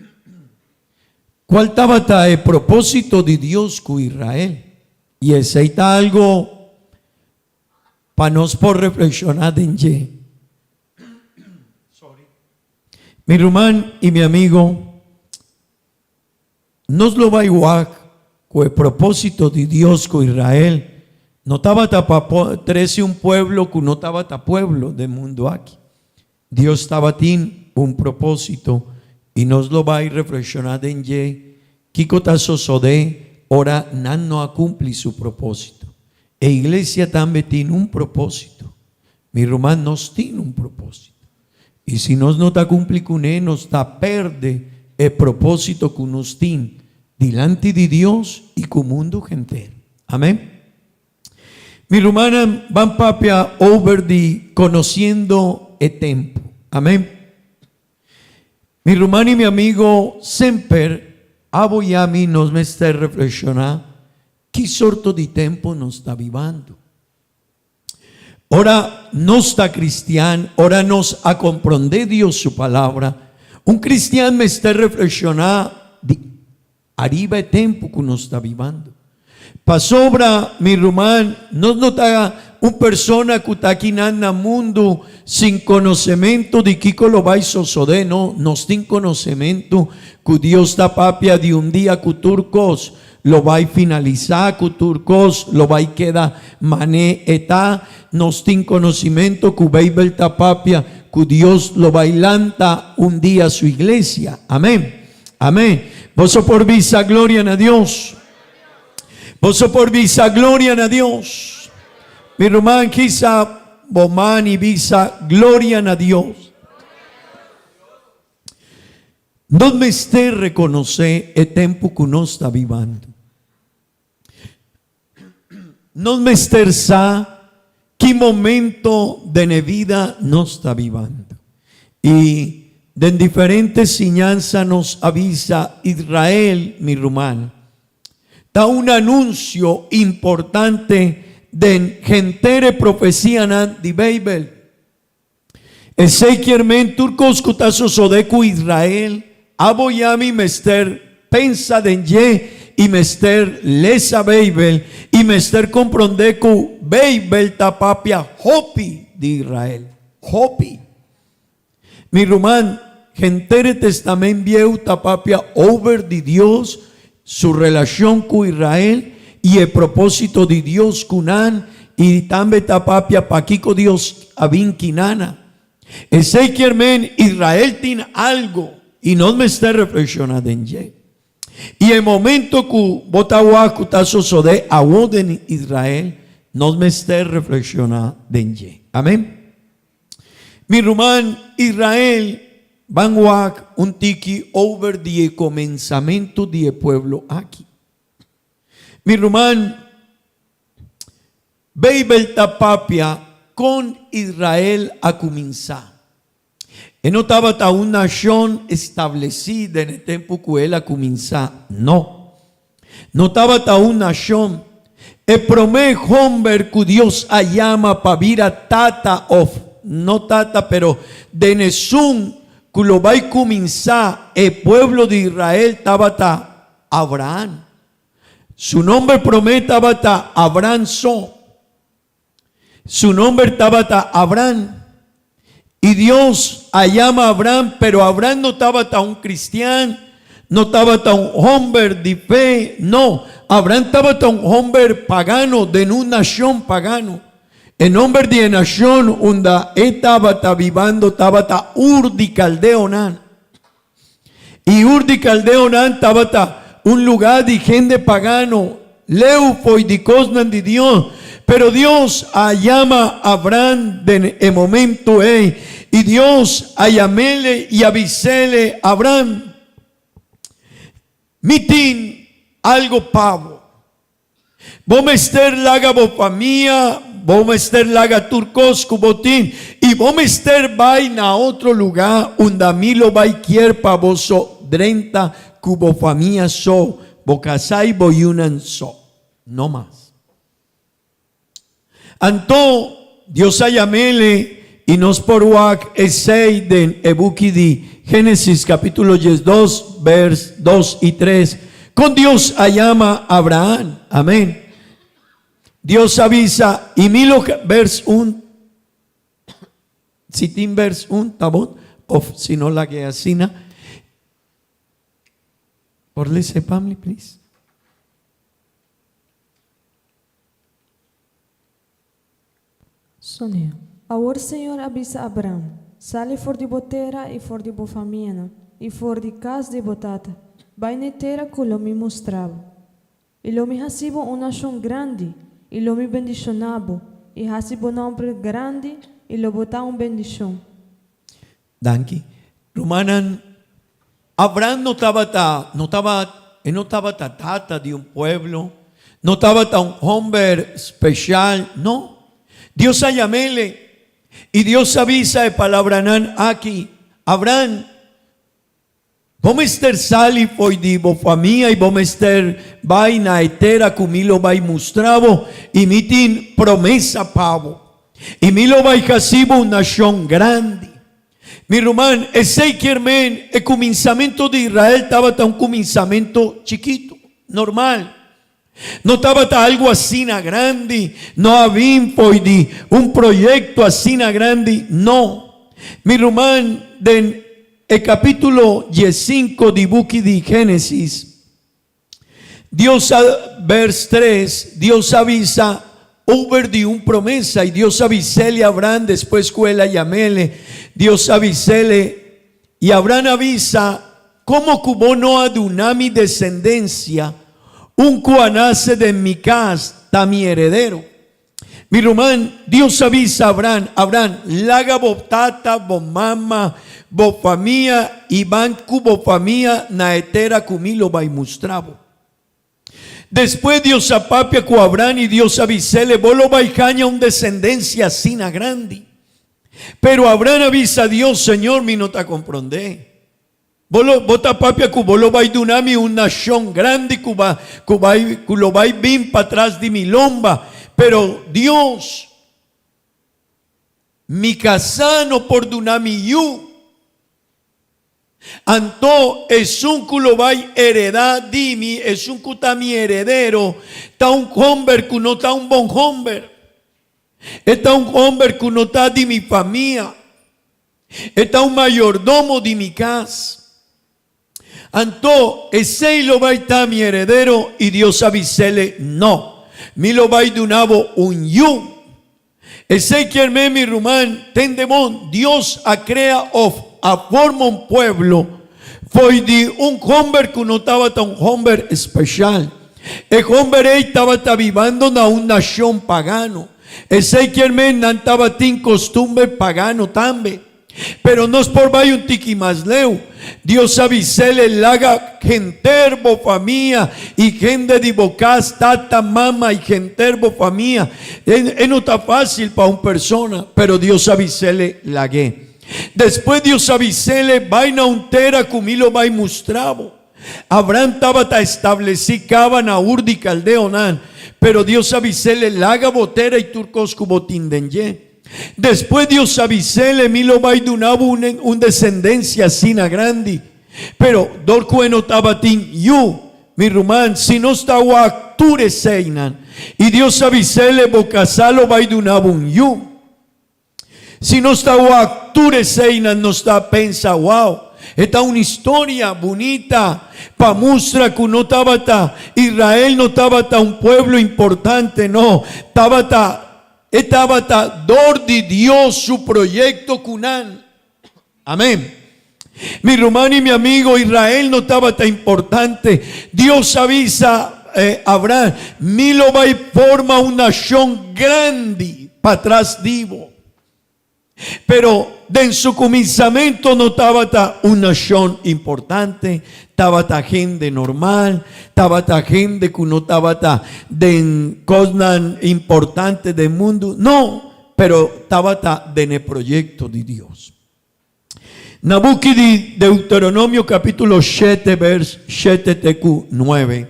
kual tabata e propósito di Dios ku Israel. I esei ta algu pa nos por reflekshoná den dje. Mi ruman i mi amigo, nos lo bai wak ku e propósito di Dios ku Israel no tabata pa trese un pueblo ku no tabata pueblo den mundu aki. Dios tabatin un propósito i nos lo bai reflekshoná den dje kiko ta sosodé ora nan no a kumpli su propósito. E iglesia tambe tin un propósito. Mi ruman, nos tin un propósito. I si nos no ta kumpli kuné, nos ta pèrdè e propósito ku nos tin dilanti di Dios i ku mundu henter. Amèn. Mi rumannan, ban papia over di konosiendo e tempu. Amèn. Mi ruman i mi amigo, semper abo i ami nos mester reflekshoná ki sorto di tempu nos ta bibando. Ora nos ta kristian, ora nos a komprondé Dios su Palabra, un kristian mester reflekshoná di ariba e tempu ku nos ta bibando. Pasobra, mi ruman, nos no ta un persona ku ta akinan na mundu sin konosementu di kiko lo bai sosodé. No, nos tin konosementu ku Dios ta papia di un dia ku tur kos Lo bai finalisá ku tur kos, lo bai keda mané e ta. Nos tin konosimentu ku Beibel ta papia ku Dios lo bai lanta un dia su iglesia. Amén. Amén. Boso por bisa gloria na Dios. Boso por bisa gloria na Dios. Mi ruman kisa bo man i bisa gloria na Dios. Nos mester rekonosé e tempu ku nos ta bibando. Nos mester sa ki momento den e bida nos ta bibando. I den diferente siñansa nos a bisa Israel, mi ruman, ta un anunsio importante den henter e profesianan di Beibel. Esei kier men tur kos ku ta sosodé ku Israel, abo i ami mester pensa den dje i mester lesa Beibel i mester komprondé ku Beibel ta papia hopi di Israel. Hopi. Mi ruman, henter e Testament Bieu ta papia over di Dios su relashon ku Israel i e propósito di Dios ku nan i tambe ta papia pakiko Dios a bin kinana. Esei kier men Israel tin algo i nos mester reflekshoná den dje. I e momento ku bo ta wak ku ta sosodé awor den Israel, nos mester reflekshoná den dje. Amen. Mi ruman Israel, ban wak un tiki over di e komensamentu di e pueblo aki. Mi ruman, Beibel ta papia kon Israel a kuminsá. E no tabata un nashon establesí den e tempu ku el a kuminsá, no. No tabata un nashon. E promé homber ku Dios a yama pa bira tata òf no tata pero den esun ku lo bai kuminsá e pueblo di Israel tabata Abraham. Su nomber promé tabata Abram so. Su nomber tabata Abraham. I Dios a yama Abraham, pero Abraham no tabata un cristian, no tabata un homber di fe, no, Abraham tabata un homber pagano den un nacion pagano. E nomber di e nacion unda e tabata bibando tabata Ur di Caldeonan. I Ur di Caldeonan tabata un lugá di hende pagano, leu fo'i di kosnan di Dios. Pero Dios a yama Abram den e momento ei, i Dios a yam'ele i a bis'ele, Abram, mi tin algo pa bo. Bo mester laga bo famia, bo mester laga tur kos ku bo tin i bo mester bai na otro lugá unda mi lo bai kier pa bo so. drenta ku bo famia so, bo kasá i bo yunan so, no mas. Anto Dios a yam'ele i nos por wak esei den e buki di Génesis capítulo diesdos vers dos i tres kon Dios a yama Abraham. Amén. Dios a bisa i mi lo vers un si tin vers un ta bon of si no lag'e asina. Por lesa e pamli please. Sonia. Awor Señor a bisa Abram, Sali for di bo tera i for di bo famianan, i for di kas di bo tata, bai n'e tera ku lo mi mustra bo. I lo mi hasi bo un nashon grandi, i lo mi bendishoná bo, i hasi bo nòmber grandi, i lo bo ta un bendishon. Danki. Rumannan, Abraham no tabata, no tabata, e no tabata tata di un pueblo, no tabata un homber special, no. Dios a yam'ele y Dios a bisa e palabranan aki, Abraham, bo mester sali fo'i di bo famia y bo mester bai na e tera cu mi lo bai mustra bo y mi tin promesa pa bo. Y mi lo bai haci bo un nacion grandi. Mi ruman, esey kier men e cuminsamentu di Israel tabata un cuminsamentu chikitu, normal. No tabata algu asina grandi, no a bin fo'i di un proyecto asina grandi, no. Mi ruman, den e capitulo diescinco di buki di Genesis, Dios a, vers tres, Dios a bisa over di un promesa, i Dios a bis'ele Abraham despues ku el a yam'ele, Dios a bis'ele, i Abraham a bisa, Komo ku bo no a duna mi desendensia, un ku a nase den mi kas ta mi heredero. Mi ruman, Dios a bisa Abraham, Abraham, laga bo tata, bo mama, bo famia i ban ku bo famia na e tera ku mi lo bai mustra bo. Despues Dios a papia ku Abraham i Dios a bis'ele, Bo lo bai haña un desendensia asina grandi. Pero Abraham a bisa Dios, Señor, mi no ta komprondé. Bo lo, bo ta papia ku bo lo bai duna mi un nashon grandi ku ba, ku bai, ku lo bai bin patras di mi lomba. Pero Dios, mi kasá no por duna mi yu. Anto esun ku lo bai heredá di mi, esun ku ta mi heredero, ta un hòmber ku no ta un bon hòmber. E ta un hòmber ku no ta di mi famia. E ta un mayordomo di mi kas. Anto esei lo bai ta mi heredero? I Dios a bis'ele, No, mi lo bai duna bo un yu. Esei kier men, mi ruman, tende bon, Dios a krea òf a forma un pueblo fo'i di un hòmber ku no tabata un hòmber speshal. E hòmber ei tabata bibando na un nashon pagano. Esei kier men nan tabatin kostumber pagano tambe. Pero nos por bai un tiki mas leu. Dios a bis'el e laga henter bo famia i hende di bo kas, tata, mama i henter bo famia. E no ta fásil pa un persona, pero Dios a bis'el e lag'é. Despues Dios a bis'el e bai na un tera ku mi lo bai mustra bo. Abraham tabata establesí kaba na Ur di Kaldeonan, pero Dios a bis'é, Laga bo tera i tur kos ku bo tin den dje. Despues Dios a bis'é, Mi lo bai duna bo un desendensia asina grandi. Pero, dor ku e no tabatin yu, mi ruman, si nos ta wak tur eseinan, i Dios a bis'é, Bo kasá lo bai duna bo un yu. Si nos ta wak tur eseinan nos ta pensa, Wow, e ta un historia bunita pa mustra ku no tabata Israel no tabata un pueblo importante, no, tabata e tabata dor di Dios su proyekto ku nan. Amen. Mi ruman i mi amigo, Israel no tabata importante. Dios a bisa Abraham, Mi lo bai forma un nashon grandi patras di bo. Pero den su kuminsamentu no tabata un nashon importante, tabata hende normal, tabata hende ku no tabata den kosnan importante den mundu. No, pero tabata den e proyekto di Dios. Na buki di Deuteronomio capítulo shete vers shete te ku nuebe.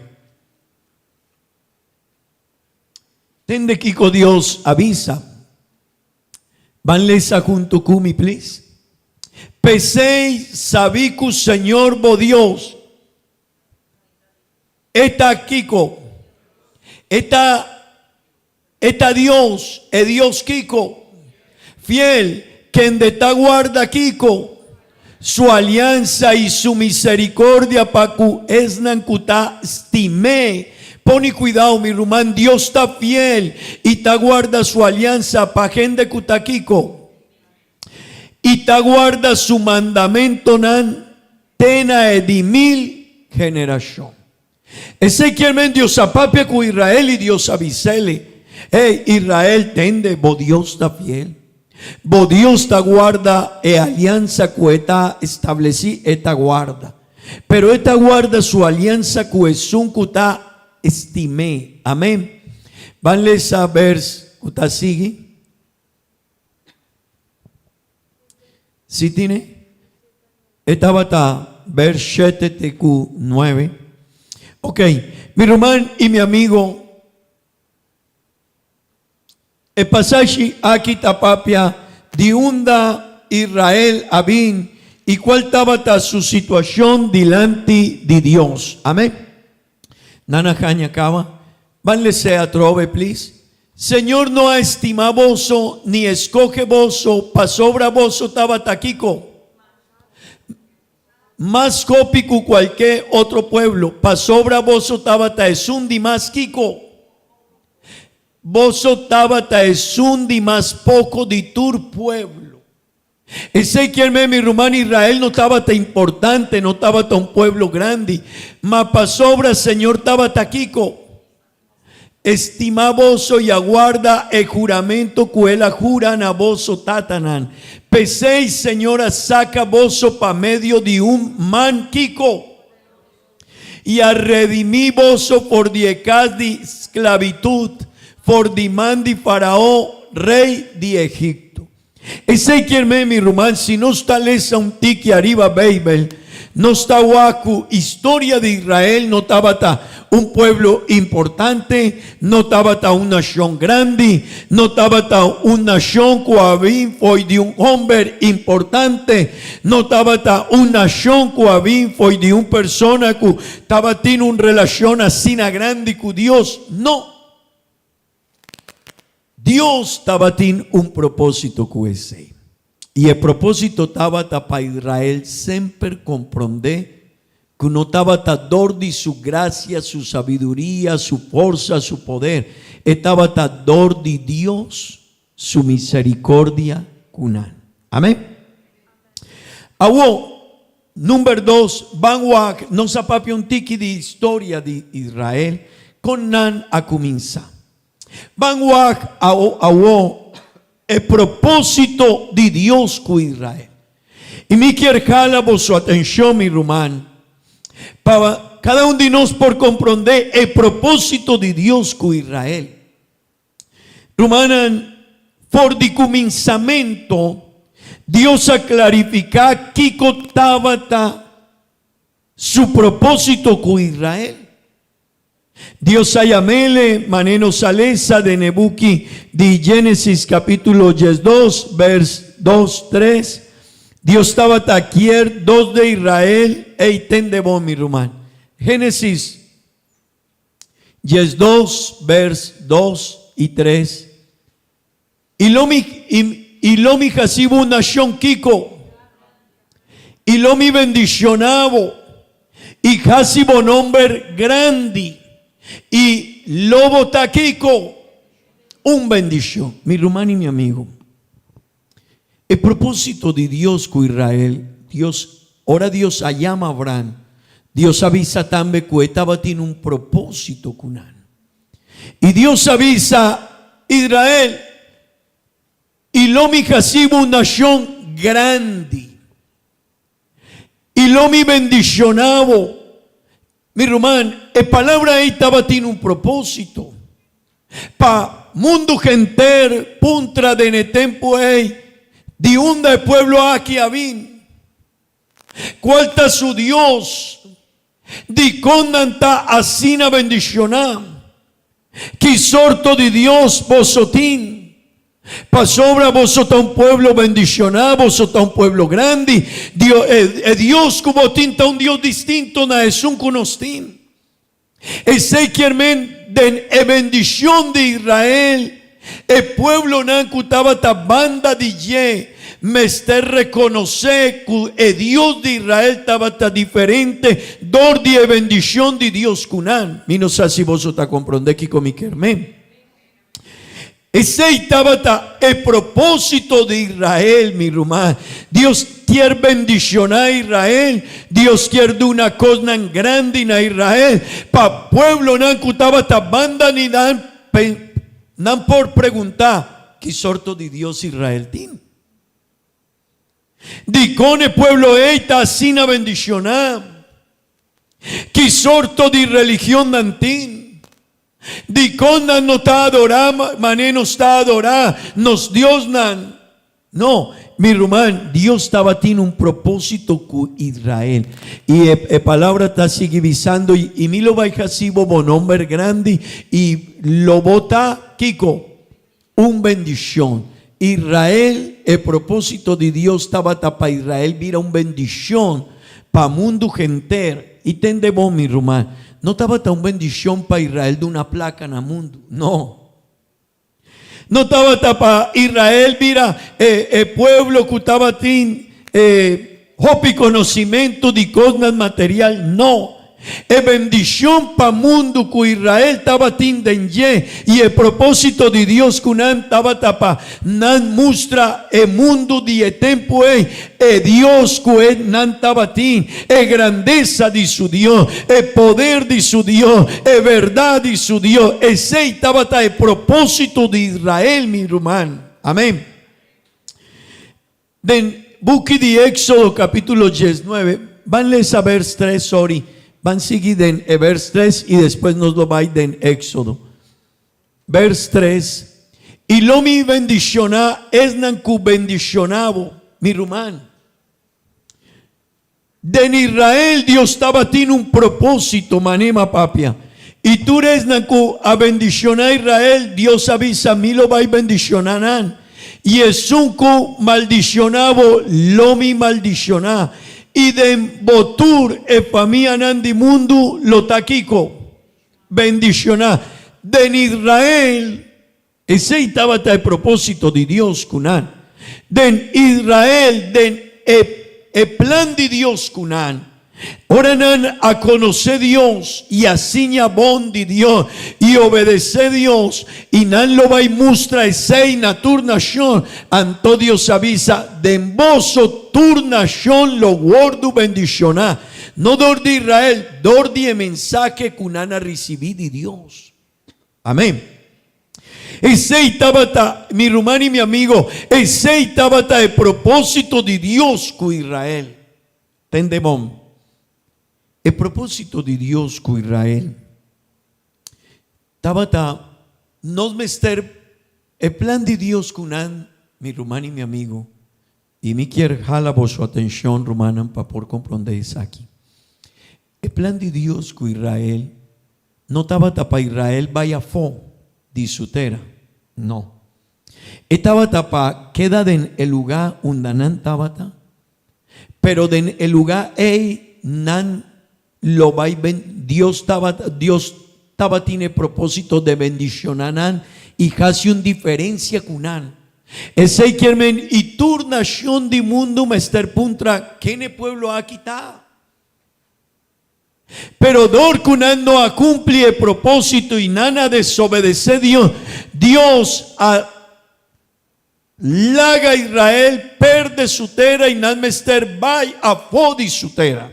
Tende kiko Dios a bisa. Ban lesa hunto ku mi please. P'esei sabí ku Señor bo Dios e ta kiko? E ta E ta Dios, e Dios kiko? Fiel, kende ta guarda kiko? Su aliansa i su misericordia pa ku esnan ku ta stim'é. Pone kuidao, mi ruman, Dios ta fiel i ta guarda su aliansa pa hende ku ta kiko? I ta guarda su mandamentonan te na e di mil generashon. Ezekiel men Dios a papia ku Israel i Dios a bis'el, Ey, Israel, tende, bo Dios ta fiel. Bo Dios ta guarda e aliansa ku e ta establesí, e ta guarda. Pero e ta guarda su aliansa ku esun ku ta stim'é. Amén. Ban lesa bers ku ta sigui. Si tine? E tabata vers shete te ku nuebe. Ok, mi ruman i mi amigo, e pasashi aki ta papia di unda Israel a bin i kual tabata su situashon dilanti di Dios. Amen. Nan a haña kaba. Ban les'é atrobe, please. Señor no a estimá boso ni escoge boso pasobra boso tabata kiko? Mas hopi ku kualke otro pueblo, pasobra boso tabata esun di mas kiko? Boso tabata esun di mas poko di tur pueblo. Esei kier men, mi ruman, Israel no tabata importante, no tabata un pueblo grandi, ma pasobra Señor tabata kiko? Estima boso i a guarda e huramento ku El a hura na boso tatanan. P'esei Señor a saka boso pa medio di un man kiko? I a redimí boso for di e kas di sklabitut, for di man di Farao, rei di Egipto. Esei kier men, mi ruman, si nos ta lesa un tiki ariba Beibel, nos ta wak ku historia di Israel no tabata un pueblo importante, no tabata un nashon grandi, no tabata un nashon ku a bin fo'i di un homber importante, no tabata un nashon ku a bin fo'i di un persona ku tabatin un relashon asina grandi ku Dios. No! Dios tabatin un propósito ku esei. I e propósito tabata pa Israel semper komprondé ku no tabata dor di su grasia, su sabiduria, su forsa, su poder, e tabata dor di Dios su miserikordia ku nan. Amén. Awor, number dos, ban wak, nos a papia un tiki di historia di Israel, kon nan a kuminsá. Ban wak awor e propósito di Dios ku Israel. I mi kier hala boso atenshon, mi ruman, pa kada un di nos por komprondé e propósito di Dios ku Israel. Rumannan, for di kuminsamentu, Dios a klarifiká kiko tabata su propósito ku Israel. Dios a yam'ele manera nos a lesa den e buki di Génesis capítulo diesdos, vers dos, tres. Dios tabata kier dos de Israel, ey tende bon mi ruman. Génesis diesdos, vers dos y tres. I lo mi, i, i lo mi hasi bo un nashon kiko? I lo mi bendishoná bo, i hasi bo nomber grandi, i lo bo ta kiko? Un bendishon. Mi ruman i mi amigu, e propósito di Dios ku Israel, Dios, ora Dios a yama Abraham, Dios a bisa tambe ku e tabatin un propósito ku nan. I Dios a bisa Israel, I lo mi hasi bo un nashon grandi, i lo mi bendishoná bo. Mi ruman, e palabra ei tabatin un propósito. Pa mundu henter puntra den e tempu ei, Di unda e pueblo aki a bin? Cual ta su Dios? Dicon nan ta asina bendiciona? Ki sorto di Dios boso tin? Pasobra boso ta un pueblo bendiciona, boso ta un pueblo grandi. Dio, e, e Dios cu bo tin ta un Dios distinto na esun cu nos tin. Esei kier men den e bendicion di Israel, e pueblonan cu tabata banda di dje mester reconoce cu e Dios di Israel tabata diferente dor di e bendicion di Dios cu nan. Mi no sa si boso ta compronde kico mi kier men. Esei tabata e propósito di Israel, mi ruman. Dios kier bendishoná Israel, Dios kier duna kosnan grandi na Israel, pa pueblonan ku tabata banda di nan, nan por preguntá, Ki sorto di Dios Israel tin? Dikon e pueblo ei ta asina bendishoná? Ki sorto di religion nan tin? Dikon nan no ta adorá manera nos ta adorá nos diosnan? No, mi ruman, Dios tabatin un propósito ku Israel. I e e palabra ta sigui bisando, I mi lo bai hasi bo bo nomber grandi, i lo bo ta, kiko? Un bendishon. Israel, e propósito di Dios tabata pa Israel bira un bendishon pa mundu henter. I tende bon, mi ruman, no tabata un bendishon pa Israel duna plaka na mundu. No. No tabata pa Israel bira e, e pueblo ku tabatin e hopi konosimentu di kosnan material. No. E bendishon pa mundu ku Israel tabatin den dje i e propósito di Dios ku nan tabata pa nan mustra e mundu di e tempu ei e Dios ku e nan tabatin, e grandesa di su Dios, e poder di su Dios, e bèrdat di su Dios. Esei tabata e propósito di Israel, mi ruman. Amén. Den buki di Éxodo capítulo diesnuebe, ban lesa vers tres, sorry, ban sigui den e vers tres i despues nos lo bai den Éxodo. Vers tres, I lo mi bendishoná esnan ku bendishoná bo, mi ruman. Den Israel Dios tabatin un propósito, manema papia. I tur esnan ku a bendishoná Israel, Dios a bisa, Mi lo bai bendishoná nan. I esun ku maldishoná bo, lo mi maldishoná. I den bo tur e famianan di mundu lo ta kiko? Bendishoná. Den Israel, Esei tabata e propósito di Dios ku nan. Den Israel, den e e plan di Dios ku nan, ora nan a konosé Dios i a siña bon di Dios i obedesé Dios, i nan lo bai mustra esei na tur nashon, anto Dios a bisa, Den boso tur nashon lo wòrdu bendishoná, no dor di Israel, dor di e mensahe ku nan a risibí di Dios. Amén. Esei tabata, mi ruman i mi amigo, esei tabata e propósito di Dios ku Israel. Tende bon. E propósito di Dios ku Israel tabata, nos mester, e plan di Dios ku nan, mi ruman i mi amigo, i mi kier hala boso atenshon, rumannan, pa por komprondé esaki. E plan di Dios ku Israel No tabata pa Israel bai afó di su tera, no. E tabata pa keda den e lugá unda nan tabata, pero den e lugá ei nan lo bai ben, Dios tabata, Dios tabatin e propósito de bendishoná nan i hasi un diferensia ku nan. Esei kier men i tur nashon di mundu mester puntra, Ken e pueblo aki ta? Pero dor ku nan no a kumpli e propósito i nan a desobedesé Dios, Dios a laga Israel perde su tera i nan mester bai afó di su tera.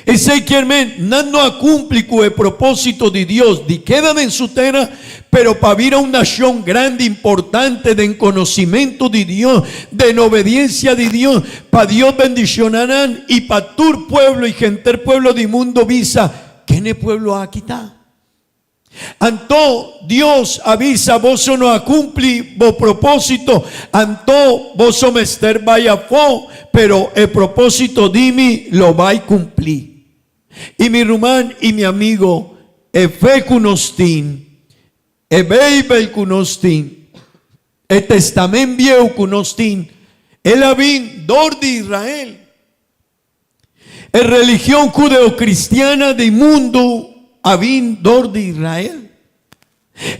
Esei kier men, nan no a kumpli ku e propósito di Dios di keda den su tera, pero pa bira un nashon grandi, importante den konosimentu di Dios, den obediensia di Dios, Pa Dios bendiciona nan y pa tur pueblo y henter pueblo di mundo bisa, Ken e pueblo aki ta? Anto Dios a bisa, Boso no a cumpli bo propósito, anto boso mester bai afó, pero e propósito di mi lo bai cumpli. Y mi ruman y mi amigo, e fe cu nos tin, e Bijbel cu nos tin, e Testament Bieu cu nos tin, el a bin dor di Israel. E religion judeocristiana di mundu a bin dor di Israel.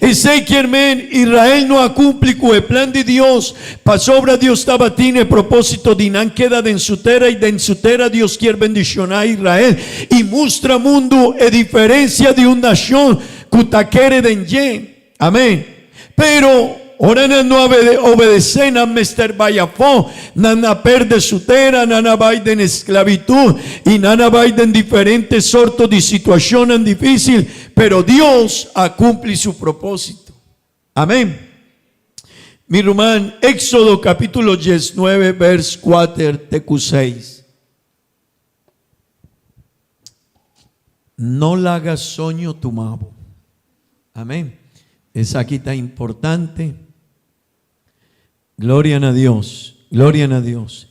Esei kier men Israel no a cumpli cu e plan di Dios, pasobra Dios tabatin e proposito di nan keda den su tera y den su tera Dios kier bendiciona Israel y mustra mundu e diferencia di un nacion cu ta kere den dje. Amén. Pero ora nan no a obedecé, nan mester bai afó, nan a perde su tera, nan a bai den esclavitud y nan a bai den diferente sorto di situacionnan difícil, pero Dios a cumpli su propósito. Amén. Mi ruman, Éxodo capítulo diesnuebe vers cuater te cu seis. No laga soño tuma bo. Amén. Esaki ta importante. Gloria na Dios. Gloria na Dios.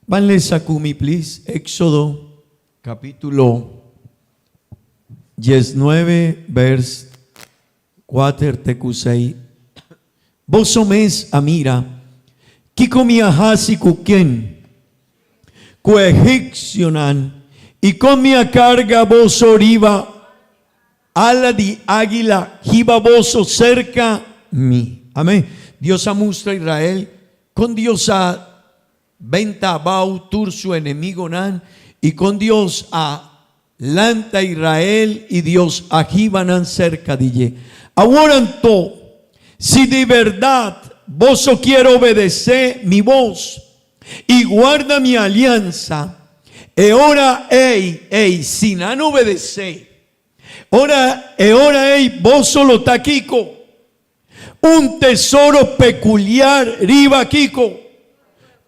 Ban lesa cu mi please Éxodo capítulo 19 vers 4 te cu 6. Boso mes a mira kiko mi a hasi ku ken, ku egipsionan, i kon mi a karga boso riba ala di águila hiba boso serka mi. Amen. Dios a mustra Israel kon Dios a Benta abao tur su enemigonan, i kon Dios a lanta Israel i Dios a hiba nan serka di dje. Awor anto, si di bèrdat boso kier obedesé mi bos i guarda mi aliansa, e ora ei, ei, si nan obedesé, ora, e ora ei boso lo ta kiko? Un tesoro peculiar riba kico?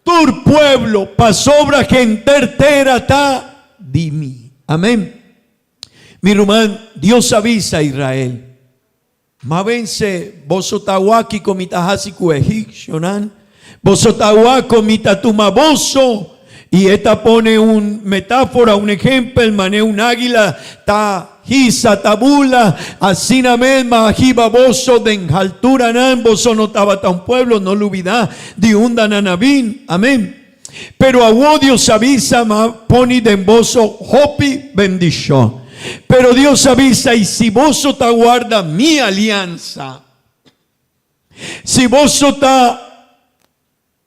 Tur pueblo, pasobra henter tera ta di mi. Amen. Mi ruman, Dios a bisa Israel, Ma vense boso ta wak kico mi ta haci cu egipcionan, boso ta wak con mi ta tuma boso. I e ta pone un metáfora, un ehempel, manera un águila ta hisa, ta bula, asina mes ma hiba boso den halturanan, boso no tabata un pueblo, no lubidá di unda nan a bin. Amén. Pero awor Dios a bisa, ma poni den boso hopi bendishon. Pero Dios a bisa, i si boso ta warda mi aliansa, si boso ta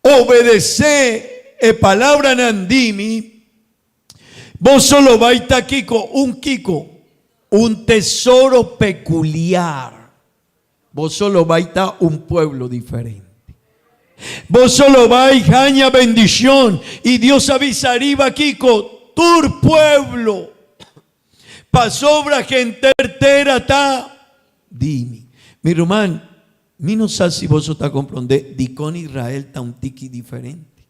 Obedecé e palabranan di mi, boso lo bai ta kiko? Un kiko? Un tesoro peculiar. Boso lo bai ta un pueblo diferente. Boso lo bai haña bendicion. I Dios a bisa ariba kiko? Tur pueblo. Pasobra henter tera ta di mi. Mi ruman, mi no sa si boso ta komprondé dikon Israel ta un tiki diferente.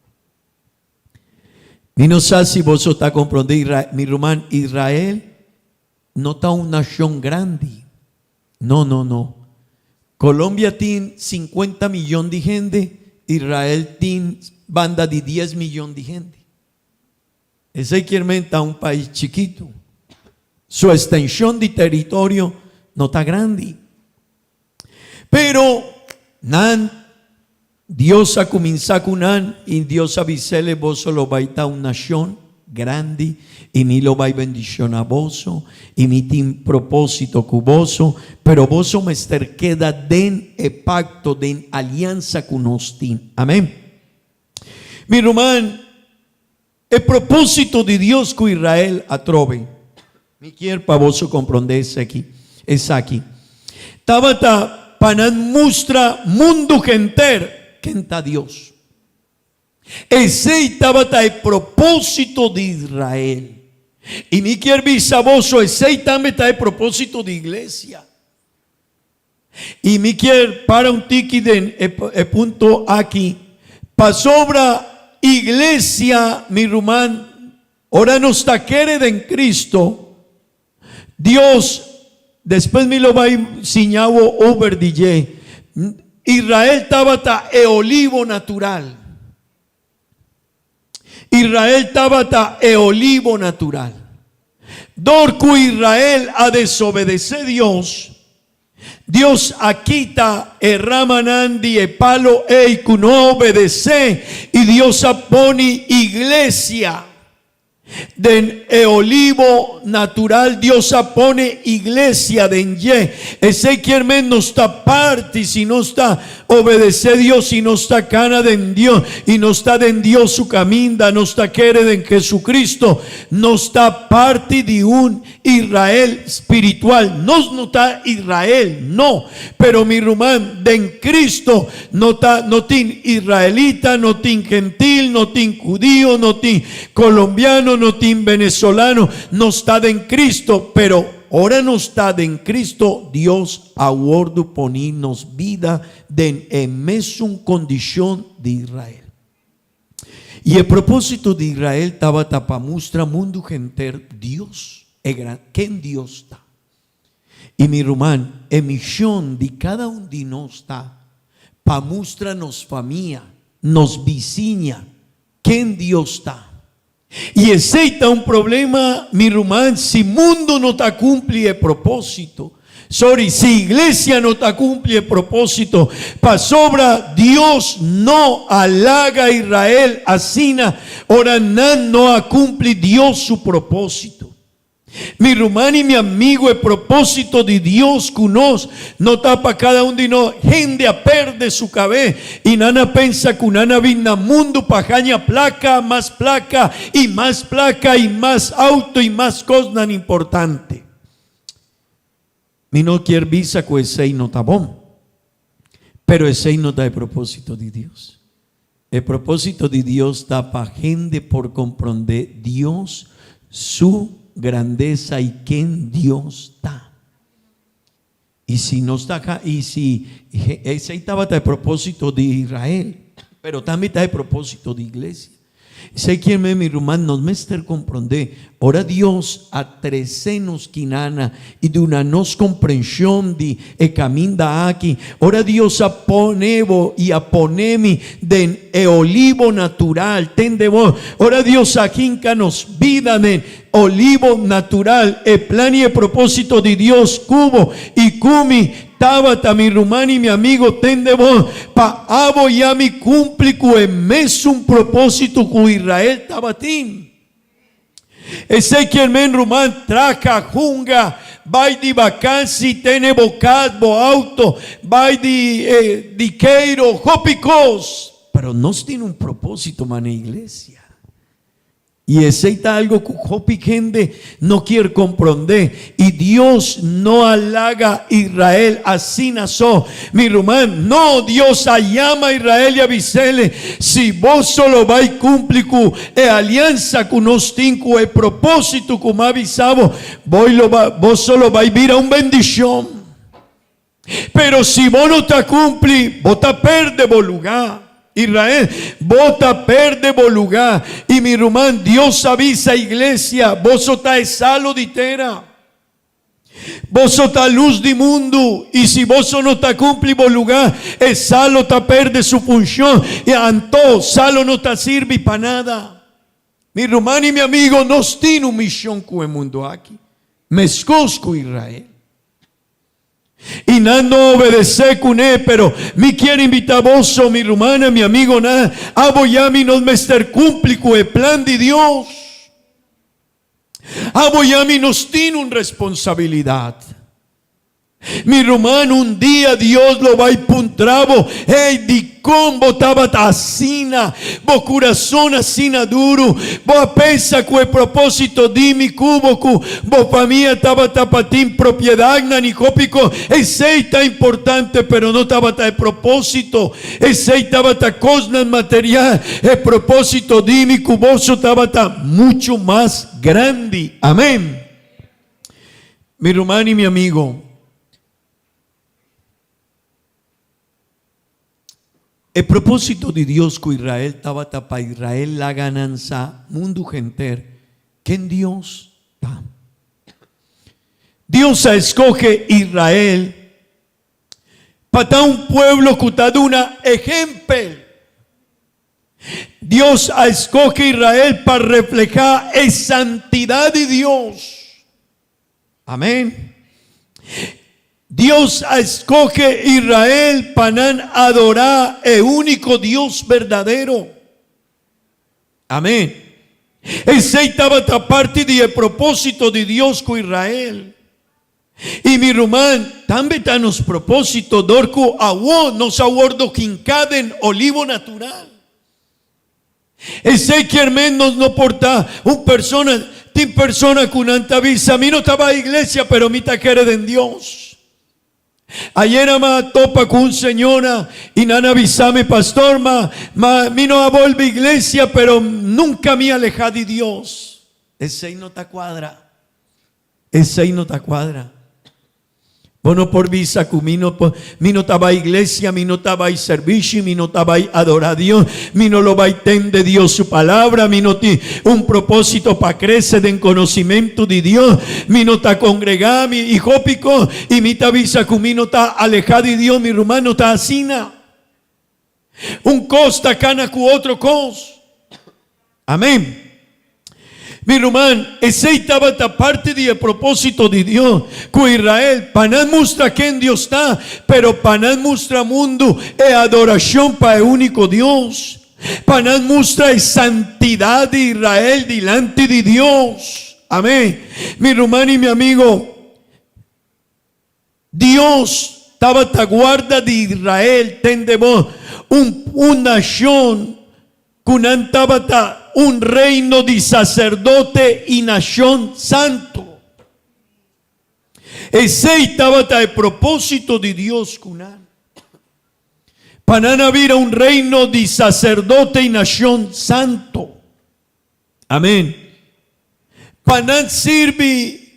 Mi no sa si boso ta komprondé, mi ruman, Israel no ta un nashon grandi. No, no, no. Colombia tin sinkuenta miyon di hende, Israel tin banda di dies miyon di hende. Esei kier men ta un pais chikitu. Su estenshon di teritorio no ta grandi. Pero nan, Dios a kuminsá ku nan i Dios a bis'ele, Boso lo bai ta un nashon grandi i mi lo bai bendishoná boso i mi tin propósito ku boso, pero boso mester keda den e pakto, den aliansa ku nos tin. Amèn. Mi ruman, e propósito di Dios ku Israel atrobe, mi kier pa boso komprondé esaki, esaki, tabata pa nan mustra mundu henter ken ta Dios. Esei tabata e propósito di Israel. I mi kier bisa boso, esei tambe ta e propósito di iglesia. I mi kier para un tiki den e punto aki, pasobra iglesia, mi ruman, ora nos ta kere den Cristo, Dios Despues mi lo bai siña bo over di dje. Israel tabata e olivo natural. Israel tabata e olivo natural. Dor ku Israel a desobedesé Dios, Dios a kita e ramanan di e palo ei ku no a obedesé i Dios a pone iglesia. Den e olivo natural Dios a pone iglesia den dje. Esei kier men nos ta parti si nos ta obedece Dios, si nos ta cana den Dios y nos ta den Dios su caminda, nos ta kere den Jesucristo, nos ta parti di un Israel spiritual. Nos no ta Israel, no. Pero mi ruman, den Cristo no ta, no tin israelita, no tin gentil, no tin judío, no tin colombiano, no tin venezolano. Nos ta den Cristo, pero ora nos ta den Cristo, Dios a wordu poni nos bida den e mesun condicion di Israel. I e propósito di Israel tabata pa mustra mundu henter Dios, e gran, ken Dios ta. I mi ruman, e mishon di kada un di nos ta pa mustra nos famia, nos bisiña, ken Dios ta. I esei ta un problema, mi ruman, si mundu no ta kumpli e propósito. Sorry, si iglesia no ta cumpli e propósito, pasobra Dios no a laga Israel asina ora nan no a cumpli Dios su propósito. Mi ruman y mi amigo, e propósito di Dios cu nos no ta pa cada un di nos. Hende a perde su cabez y nan a pensa cu nan a bin na mundo pa haña placa, mas placa y mas placa y mas auto y mas cosnan importante. Mi no kier bisa ku esei no ta bon, pero esei no ta e propósito di Dios. E propósito di Dios ta pa hende por komprondé Dios, su grandesa i ken Dios ta. I si nos ta i si esei tabata e propósito di Israel, pero tambe ta e propósito di iglesia. Esei kier men, mi ruman, nos mester komprondé, ora Dios a trese nos kinana i duna nos komprenshon di e kaminda aki, ora Dios a pone bo i a pone mi den e olivo natural, tende bo, ora Dios a hinka nos bida den olivo natural, e plan i e propósito di Dios ku bo i ku mi Tabata mi ruman i mi amigo tende bo pa abo i ami kumpli ku e mesun propósito ku Israel tabatin. Esei kier men ruman traha, hunga, bai di bakansi, tene bo kas, bo auto, bai di di keiro, hopi kos. Pero nos tin un propósito manera iglesia. I esei ta algo ku hopi hende no kier komprondé. I Dios no a laga Israel asina so. Mi ruman, no! Dios a yama Israel i a bis'el, Si boso lo bai kumpli ku e aliansa ku nos tin, ku e propósito ku mi a bisa bo, boso lo bai bira un bendishon. Pero si bo no ta cumpli, bo ta perde bo luga. Israel, bo ta perde bo luga. Y mi ruman, Dios a bisa iglesia, boso ta e salo di tera. Boso ta luz di mundu. Y si boso no ta cumpli bo luga, e salo ta perde su funcion. Y anto, salo no ta sirbi pa nada. Mi ruman y mi amigo, nos tin un mision cu e mundo aki. Mescos cu Israel. I nan no obedesé kuné, pero mi kier invitá boso, mi rumannan, mi amigonan, abo i ami nos mester kumpli ku e plan di Dios. Abo i ami nos tin un responsabilidat. Mi ruman, un dia Dios lo bai puntra bo, Hey, dikon bo tabata asina? Bo kurason asina duru? Bo a pensa ku e propósito di mi ku bo ku bo famia tabata pa tin propiedatnan i hopi kos? Esei ta importante, pero no tabata e propósito. Esei tabata kosnan material. E propósito di mi ku boso tabata muchu mas grandi. Amén. Mi ruman i mi amigo. E propósito di Dios ku Israel tabata pa Israel laga nan sa mundu henter ken Dios ta. Dios a escoge Israel pa ta un pueblo cu ta duna ehempel. Dios a escoge Israel pa refleha e santidad di Dios. Amén. Dios a escoge Israel pa nan adora e unico Dios berdadero. Amén. Esey tabata parti di e proposito di Dios cu Israel. Y mi ruman, tambe ta nos proposito dor cu awo nos a wordo hinca den olivo natural. Esey kier men nos no por ta un persona, tin persona cu nan ta bisa, mi no ta bay iglesia pero mi ta kere den Dios. Ayer a ma topa cu un señora y nan a bisa mi, pastor, ma, ma mi no a bolbe iglesia pero nunca mi a aleja di Dios. Esey no ta cuadra. Esey no ta cuadra. Bo no por bisa cu mi no por, mi no ta bay iglesia, mi no ta bay servishi, mi no ta bay adora Dios, mi no lo bay tende Dios su palabra, mi no tin un proposito pa crece den conocimento di Dios, mi no ta congrega, mi y hopi cos, y mi ta bisa cu mi no ta aleja di Dios, mi ruman no ta asina. Un cos ta cana cu otro cos. Amén. Mi ruman, esey tabata parti di e proposito di Dios cu Israel, pa nan mustra ken Dios ta, pero pa nan mustra mundu e adoracion pa e unico Dios, pa nan mustra e santidad di Israel dilanti di Dios. Amén. Mi ruman y mi amigo, Dios tabata guarda di Israel, tende bo, un un nashon ku nan tabata un reino di saserdote i nashon santu. Esei tabata e propósito di Dios ku nan, pa nan a bira un reino di saserdote i nashon santu. Amen. Pa nan sirbi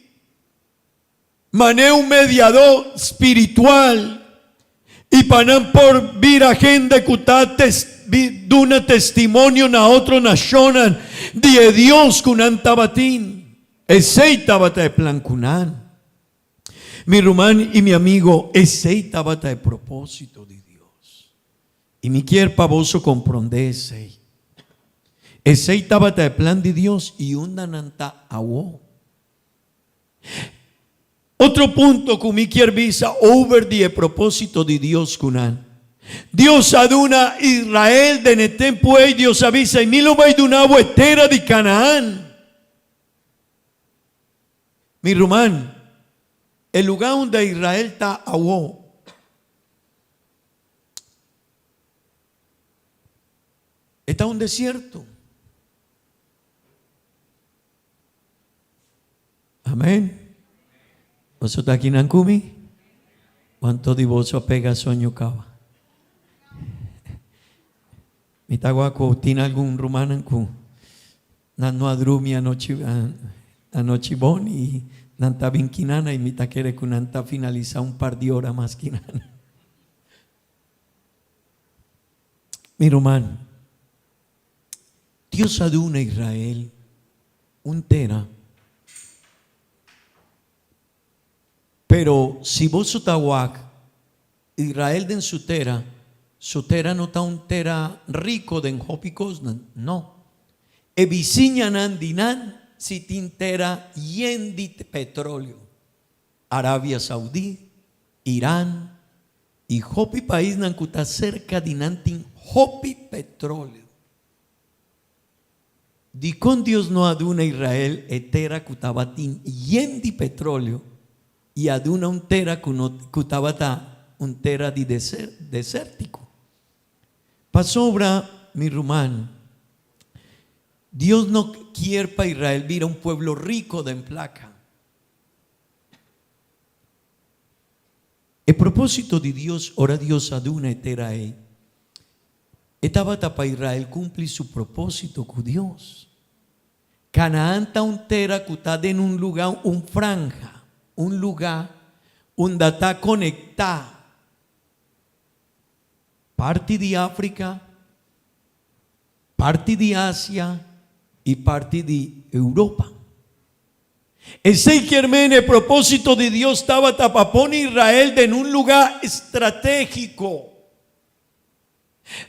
Man'é un mediadó spiritual i pa nan por bira hende ku ta duna testimonio na otro nashonnan di e Dios ku nan tabatin. Esei tabata e plan ku nan. Mi ruman i mi amigo, esei tabata e propósito di Dios. I mi kier pa boso komprondé esei. Esei tabata e plan di Dios i unda nan ta awo. Otro punto ku mi kier bisa over di e propósito di Dios ku nan. Dios a duna Israel den e tempu ei, Dios a bisa, i mi lo bai duna bo e tera di Canaán. Mi ruman, e lugá unda Israel ta awo, e ta un desierto. Amen. Boso ta akinan ku mi? Wanto di boso a pega soño kaba? Mi ta wak ku tin algun rumannan ku nan no a drumi anochi anochi bon i nan ta bin kinana i mi ta kere ku nan ta finalisá un par di ora mas kinana. Mi ruman. Dios a duna Israel un tera. Pero si boso ta wak Israel den su tera, su tera no ta un tera rico den hopi cosnan, no. E bisiñanan di nan si tin tera yen di petroleo. Arabia Saudí, Iran i hopi paisnan ku ta serka di nan tin hopi petróleo. Dikon Dios no a duna Israel e tera ku tabatin yen di petróleo i a duna un tera ku no ku tabata un tera di desértiko? Pasobra, mi ruman, Dios no kier pa Israel bira un pueblo riko den plaka. E propósito di Dios ora Dios a duna e tera ei, e tabata pa Israel kumpli su propósito ku Dios. Kanaán ta un tera ku ta den un lugá, un franja, un lugá unda ta konektá parti di Afrika, parti di Asia i parti di Europa. Esei kier men e propósito di Dios tabata pa pone Israel den un lugá stratégiko.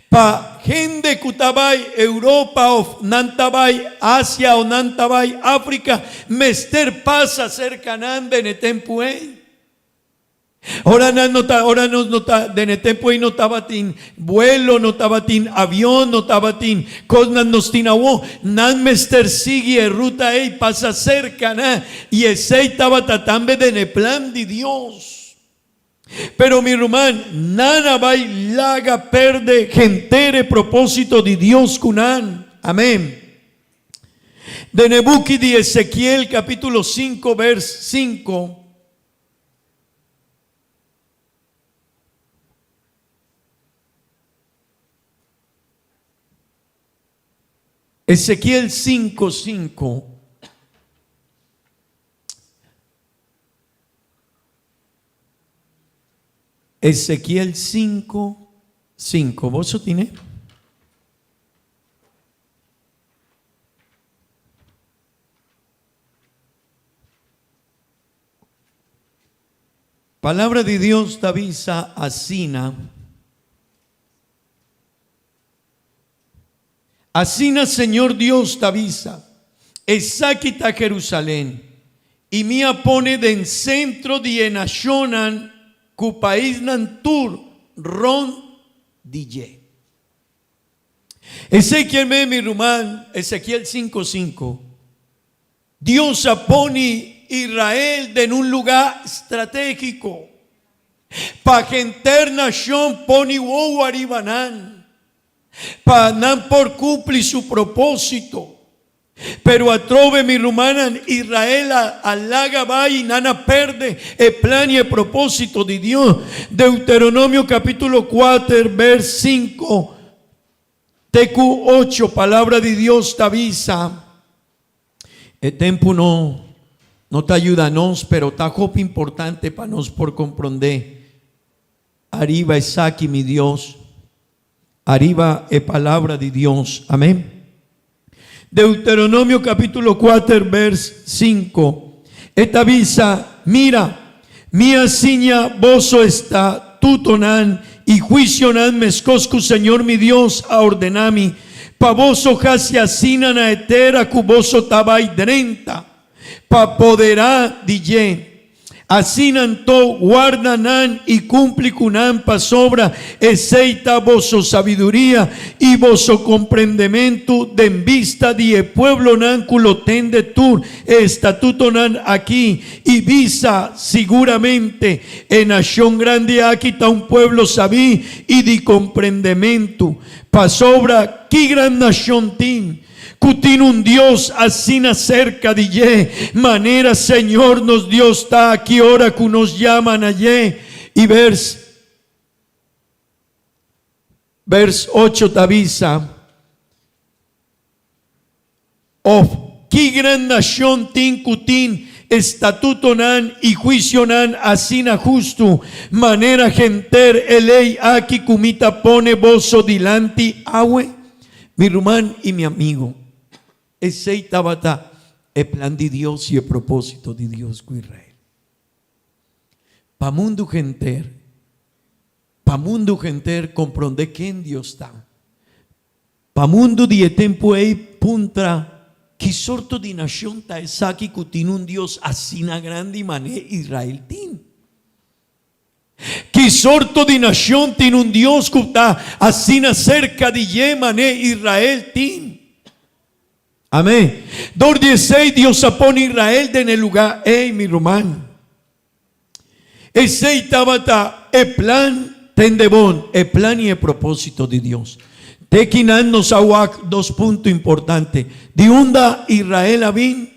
Pa hende ku ta bai Europa òf nan ta bai Asia òf nan ta bai Afrika mester pasa serka nan den e tempu ei. Ora nan no ta, ora nos no ta, den e tempu ei no tabatin buelo, no tabatin avion, no tabatin kosnan nos tin awor. Nan mester sigui e ruta ei pasa serka nan i esei tabata tambe den e plan di Dios. Pero mi ruman, nan a bai laga perde henter e propósito di Dios ku nan. Amén. Den e buki di Ezekiel capítulo 5 vers 5. Ezekiel 5, 5. Ezekiel 5, 5. Boso tine? Palabra di Dios ta bisa asina. Asina Señor Dios ta bisa, Esaki ta Jerusalén, i mi a pone den sentro di e nashonnan ku paisnan tur rònt di dje. Ezekiel me, mi ruman, Ezekiel sinku sinku, Dios a pone Israel den un lugá stratégiko pa henter nashon pone wowo ariba nan, pa nan por kumpli su propósito. Pero atrobe, mi rumannan, Israel a laga bai i nan a perde e plan i e propósito di Dios. Deuteronomio kapítulo kuater, bèrs sinku te ku ocho, Palabra di Dios ta bisa, E tempu no no ta yuda nos, pero ta hopi importante pa nos por komprondé ariba esaki, mi Dios, ariba e Palabra di Dios. Amén. Deuteronomio capítulo kuater vers sinku, e ta bisa, Mira, mi a siña boso estatutonan i huisionan meskos ku Señor mi Dios a ordená mi, pa boso hasi asina na e tera ku boso ta bai drenta, pa poderá di dje. Asina anto, warda nan i kumpli ku nan, pasobra esei ta boso sabiduria i boso komprendementu den bista di e pueblonan ku lo tende tur e estatutonan aki i bisa, Siguramente e nashon grandi aki ta un pueblo sabí i di komprendementu. Pasobra ki gran nashon tin Ku tin un Dios asina serka di dje, manera Señor nos Dios ta aki ora ku nos yama na dje. I vers vers ocho ta bisa, Of ki gran nashon tin ku tin estatutonan i huisionan asina hustu, manera henter e lei aki ku mi ta pone boso dilanti awe? Mi ruman i mi amigo, esei tabata e plan di Dios i e propósito di Dios ku Israel. Pa mundu henter, pa mundu henter komprondé ken Dios ta. Pa mundu di e tempu ei puntra, Ki sorto di nashon ta esaki ku tin un Dios asina grandi manera Israel tin? Ki sorto di nashon tin un Dios ku ta asina serka di dje mané Israel tin? Amén. Dor di esei Dios a pone Israel den e lugá ei, mi ruman. Esei tabata e plan, tende bon, e plan i e propósito di Dios. Te kinan nos a wak dos punto importante, di unda Israel a bin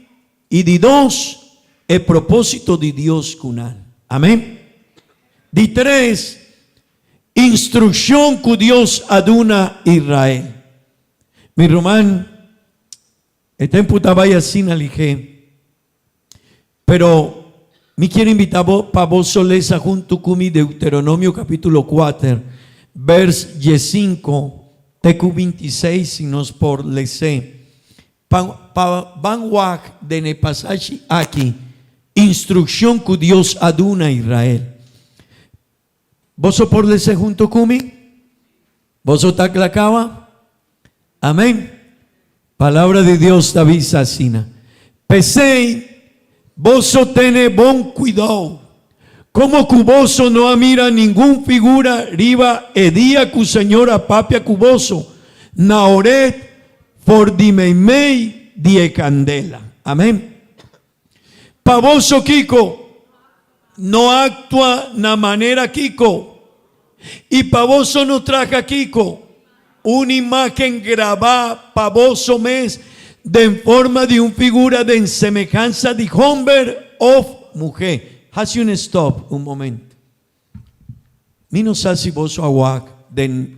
I di dos, e propósito di Dios ku nan. Amén. Di tres, instrukshon ku Dios a duna Israel. Mi ruman, e tempu ta bai asina lihé, pero mi kier invitá bo pa bo so lesa huntu ku mi Deuteronomio kapítulo kuater, bèrs diesinku te ku bintiseis, si nos por les'é. Pa pa ban wak den e pasashi aki instrukshon ku Dios a duna Israel. Boso por lese hunto ku mi? Boso ta kla kawa? Amén. Palabra di Dios ta bisa asina, P'esei boso tene bon kuidou, komo ku boso no a mira ningun figura riba e dia ku Señor a papia ku boso na Horeb for di meimei di e kandela. Amén. Pa boso kiko? No aktua na manera kiko? I pa boso no traha kiko? Un imágen grabá pa boso mes den forma di un figura den semehansa di homber òf muhé. Hasi un stòp un momento. Mi no sa si boso a wak den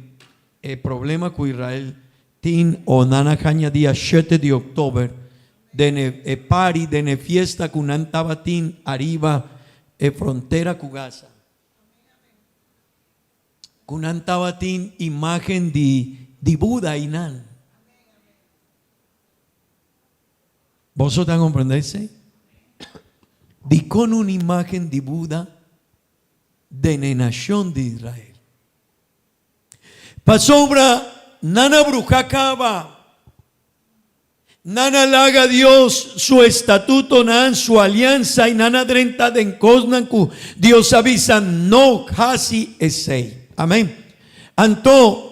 e problema ku Israel tin o nan a haña dia shete di òktober den e party, den e fiesta ku nan tabatin ariba e frontera ku Gaza. Ku nan tabatin imágen di di Buda einan. Boso ta komprendé esei? Dikon un imágen di Buda den e nashon di Israel? Pasobra nan a bruha kaba. Nan a laga Dios su estatutonan, su aliansa, i nan a drenta den kosnan ku Dios a bisa no hasi esei. Amén. Anto,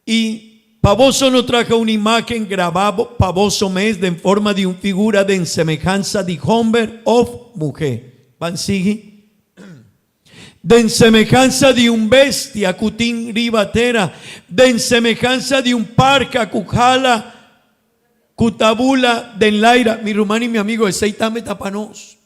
i pa boso no traha un imágen grabá pa boso mes den forma di un figura den semehansa di hòmber òf muhé. Ban sigui. Den semehansa di un bestia ku tin riba tera, den semehansa di un parka ku hala ku ta bula den laira. Mi ruman i mi amigo, esei tambe ta pa nos.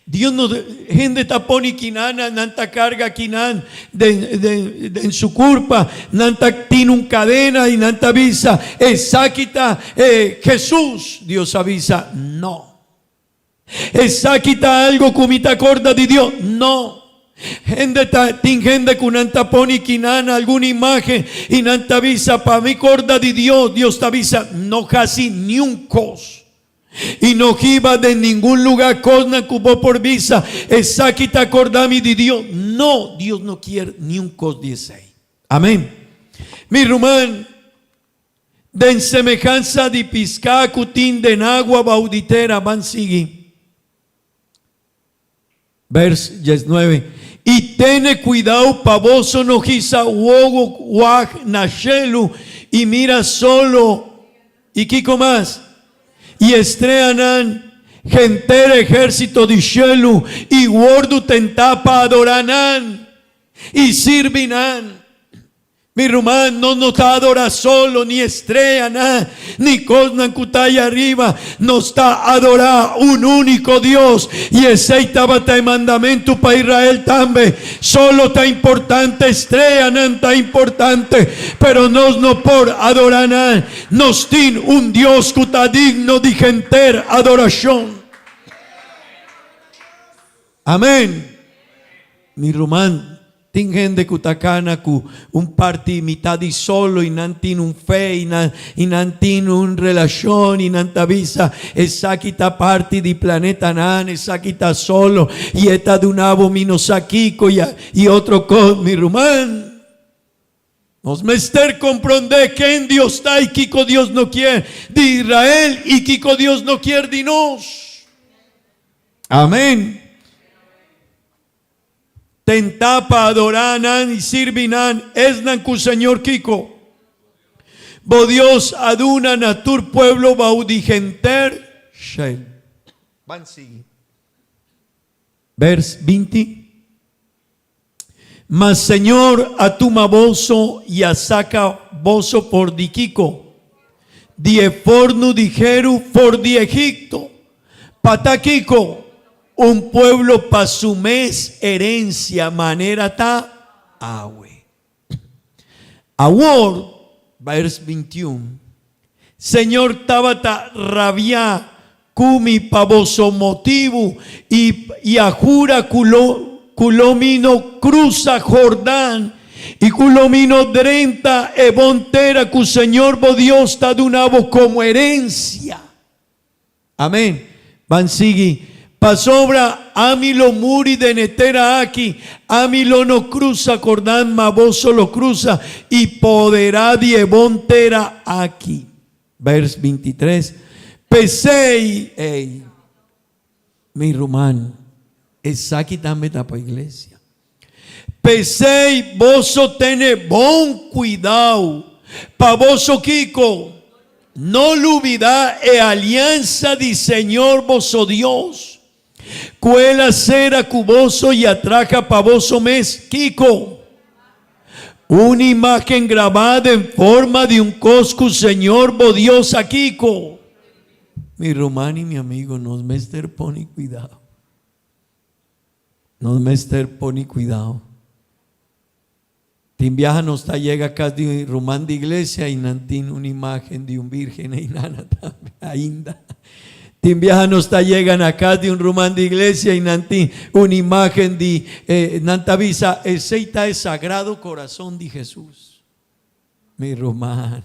Dios no, hende ta pone kinan, nan ta karga kinan den, den, den su kurpa, nan ta tin un kadena i nan ta bisa, Esaki ta e Jesus. Dios a bisa, No. Esaki ta algo ku mi ta korda di Dios? No. Hende ta, tin hende ku nan ta pone kinan algun imágen i nan ta bisa, Pa mi korda di Dios. Dios ta bisa, No hasi niun kos. I no hiba den ningun lugá kosnan ku bo por bisa, Esaki ta korda mi di Dios. No, Dios no kier niun kos di esei. Amén. Mi ruman, den semehansa di piská ku tin den agua bou di tera, ban sigui. Vers diesnuebe, I tene kuidau pa boso no hisa wowo wak na shelu i mira solo, i kiko mas? I estreanan henter ehérsito di shelu i wordu tentá pa adorá nan i sirbi nan. Mi ruman, nos no ta adorá solo, ni estreanan, ni kosnan ku ta ei ariba. Nos ta adorá un úniko Dios, i esei tabata e mandamentu pa Israel tambe. Solo ta importante, estreanan ta importante, pero nos no por adorá nan. Nos tin un Dios ku ta digno di henter adorashon. Amén. Mi ruman, tin hende ku ta kana ku un parti mitá di solo i nan tin un fe i nan i nan tin un relashon i nan ta bisa esaki ta parti di planetanan, esaki ta solo i e ta duna bo mi no sa kiko i i otro kos. Mi ruman, nos mester komprondé ken Dios ta i kiko Dios no kier di Israel i kiko Dios no kier di nos. Amén. Tentá pa adorá nan i sirbi nan, esnan ku Señor kiko? Bo Dios a duna na tur pueblo bou di henter shel. Ban sigui. Vers 20. Ma Señor a tuma boso i a saka boso for di kiko? Di e fornu di heru for di Egipto. Pa ta kiko? Un pueblo pa su mes herencia manera ta awe. Awor, vers 21, Señor tabata rabiá ku mi pa boso motibu i i a hura ku lo ku lo mi no krusa Jordan. I ku lo mi no drenta e bon tera ku Señor bo Dios ta duna bo komo herensia. Amen. Ban sigui. Pasobra ami lo muri den e tera aki, ami lo no krusa Jordan, ma boso lo krusa i poderá di e bon tera aki. Vers 23. P'esei, ey, mi ruman, esaki tambe ta pa iglesia. P'esei boso tene bon kuidau pa boso kiko? No lubidá e aliansa di Señor boso Dios, ku El a sera ku boso i a traha pa boso mes. Kiko? Un imágen grabá den forma di un kos ku Señor bo Dios a kiko? Mi ruman i mi amigo, nos mester pone kuidau. Nos mester pone cuidao. Tin biaha nos ta yega cas di ruman di iglesia y nan tin un imagen di un virgen eynana tambe, ainda. Tin biaha nos ta yega na cas di un ruman di iglesia y nan tin un imagen di, nan ta bisa esey ta e Sagrado Corazon di Jesus. Mi ruman,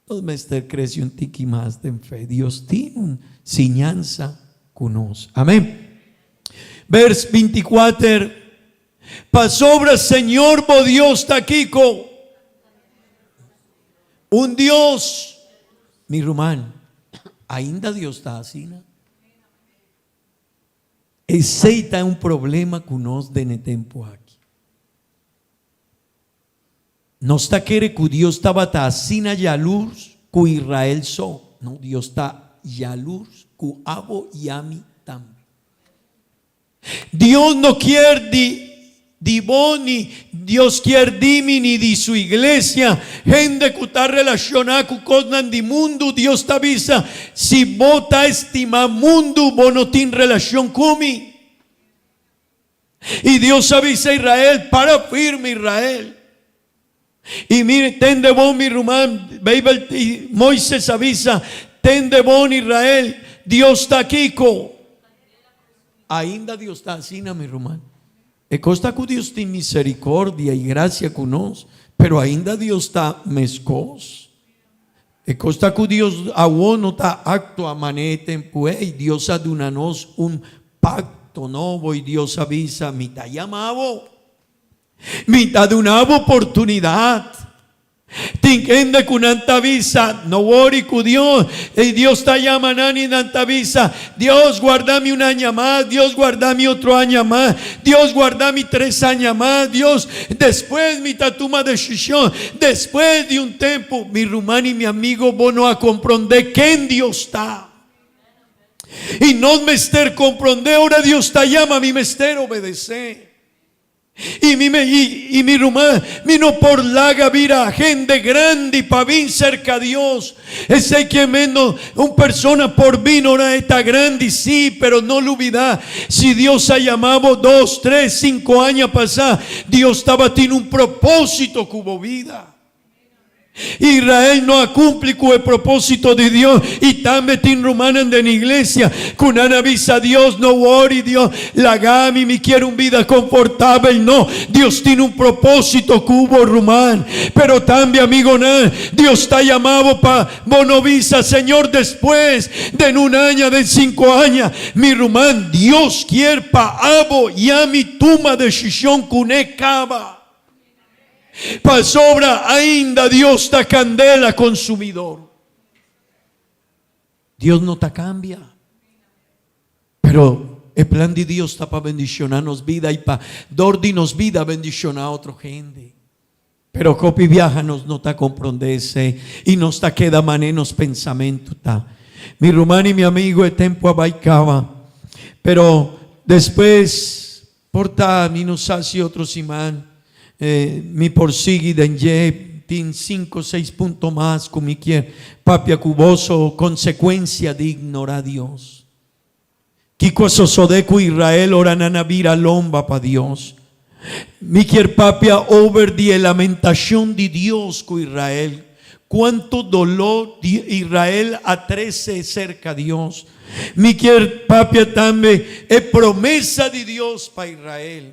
nos mester crece un tiki mas den fe. Dios tin un siñansa cu nos. Amen. Vers 24, Pasobra Señor bo Dios ta kico? Un Dios. Mi ruman, ainda Dios ta asina? Esey ta un problema cu nos den e tempo aki. Nos ta kere ku Dios tabata asina yalurs ku Israel so. No, Dios ta yalurs ku abo i ami tambe. Dios no kier di di bo ni Dios kier di mi ni di su iglesia hende ku ta relashoná ku kosnan di mundu. Dios ta bisa, Si bo ta estimá mundu, bo no tin relashon ku mi. I Dios a bisa Israel, Para firme, Israel. I mire, tende bon, mi ruman, Beibel, i Moises a bisa, Tende bon, Israel, Dios ta kiko? Ainda Dios ta asina, mi ruman. E kos ta ku Dios tin miserikordia i grasia ku nos, pero ainda Dios ta meskos. E kos ta ku Dios awor no ta aktua manera e tempu ei. Dios a duna nos un pakto nobo i Dios a bisa, Mi ta yama bo. Mi ta duna bo oportunidat. Tin hende ku nan ta bisa, No wori ku Dios. I Dios ta yama nan i nan ta bisa, Dios guarda mi un aña mas, Dios guarda mi otro aña mas, Dios guarda mi tres aña mas, Dios, despues mi ta tuma desishon. Despues di un tempu, mi ruman i mi amigo, bo no a komprondé ken Dios ta. I nos mester komprondé ora Dios ta yama, mi mester obedesé. I mi me i mi ruman, mi no por laga bira hende grandi pa bin serka Dios. Esei ke mendo un persona por bin ora e ta grandi, sí, pero no lubida, si Dios a yama bo dos, tres, sinku aña pasá, Dios tabatin un propósito ku bo vida. Israel no a cumpli cu e proposito di Dios y tambe tin rumannan den iglesia cu nan a bisa Dios no worry Dios laga mi mi kier un bida confortabel no Dios tin un proposito cu bo ruman pero tambe amigonan Dios ta yama bo pa bo no bisa Señor despues den un aña den cinco aña mi ruman Dios kier pa abo y ami tuma decision cune caba. Pasobra ainda Dios ta candela consumidor. Dios no ta cambia. Pero e plan di Dios ta pa bendiciona nos bida y pa dor di nos bida bendiciona otro hende. Pero hopi biaha nos no ta comprende esey y nos ta keda mane nos pensamento ta. Mi ruman y mi amigo e tempo a bay caba. Pero despues Por ta mi no sa si otro siman mi por sigui den dje, tin sinku seis punto mas ku mi kier papia ku boso, konsekuensia di ignorá Dios. Kiko a sosodé ku Israel ora nan a bira lomba pa Dios? Mi kier papia over di e lamentashon di Dios ku Israel. Kuantu doló Israel a trese serka Dios. Mi kier papia tambe e promesa di Dios pa Israel.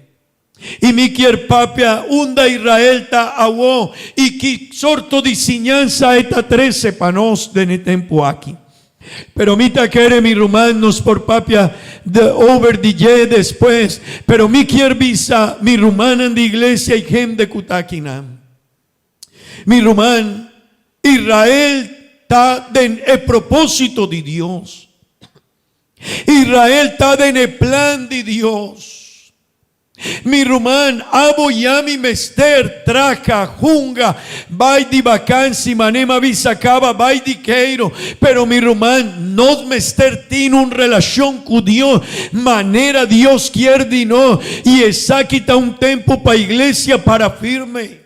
I mi kier papia unda Israel ta awo i ki sorto di siñansa e ta trese pa nos den e tempu aki. Pero mi ta kere mi ruman nos por papia de over di dje despues, pero mi kier bisa mi rumannan di iglesia i hende ku ta akinan. Mi ruman, Israel ta den e propósito di Dios. Israel ta den e plan di Dios. Mi ruman, abo ya mi mester traha, hunga, bai di bakansi, mane m'a bisa kaba bai di keiro, pero mi ruman, nos mester tin un relashon ku Dios manera Dios kier di nos, i esaki ta un tempu pa iglesia para firme.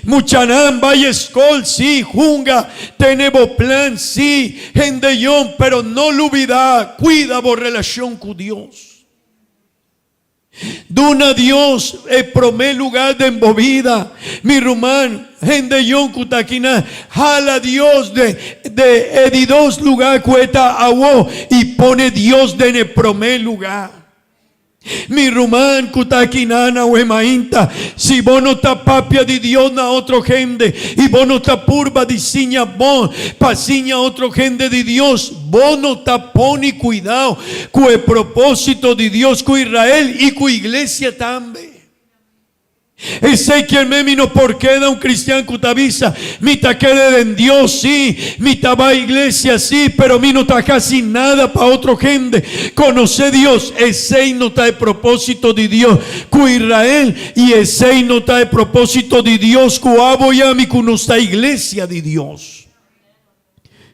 Muchanan bai eskol, sí, hunga, tene bo plan, sí, hende yon, pero no lubidá, kuida bo relashon ku Dios. Duna Dios e promé lugá den bo bida. Mi ruman, hende yon ku ta akinan, hala Dios de de e di dos lugá ku e ta awo i pone Dios den e promé lugá. Mi ruman ku ta akinan awe mainta, si bo no ta papia di Dios na otro hende i bo no ta purba di siña bon pa siña otro hende di Dios, bo no ta pone kuidao ku e propósito di Dios ku Israel i ku iglesia tambe. Esei kier men mi no por keda un cristian cu ta bisa, Mi ta kere den Dios, sí, mi ta bai iglesia, sí, pero mi no ta haci nada pa otro hende conoce Dios. Esei no ta e propósito di Dios cu Israel y esei no ta e propósito di Dios cu abo y ami cu nos ta iglesia di Dios.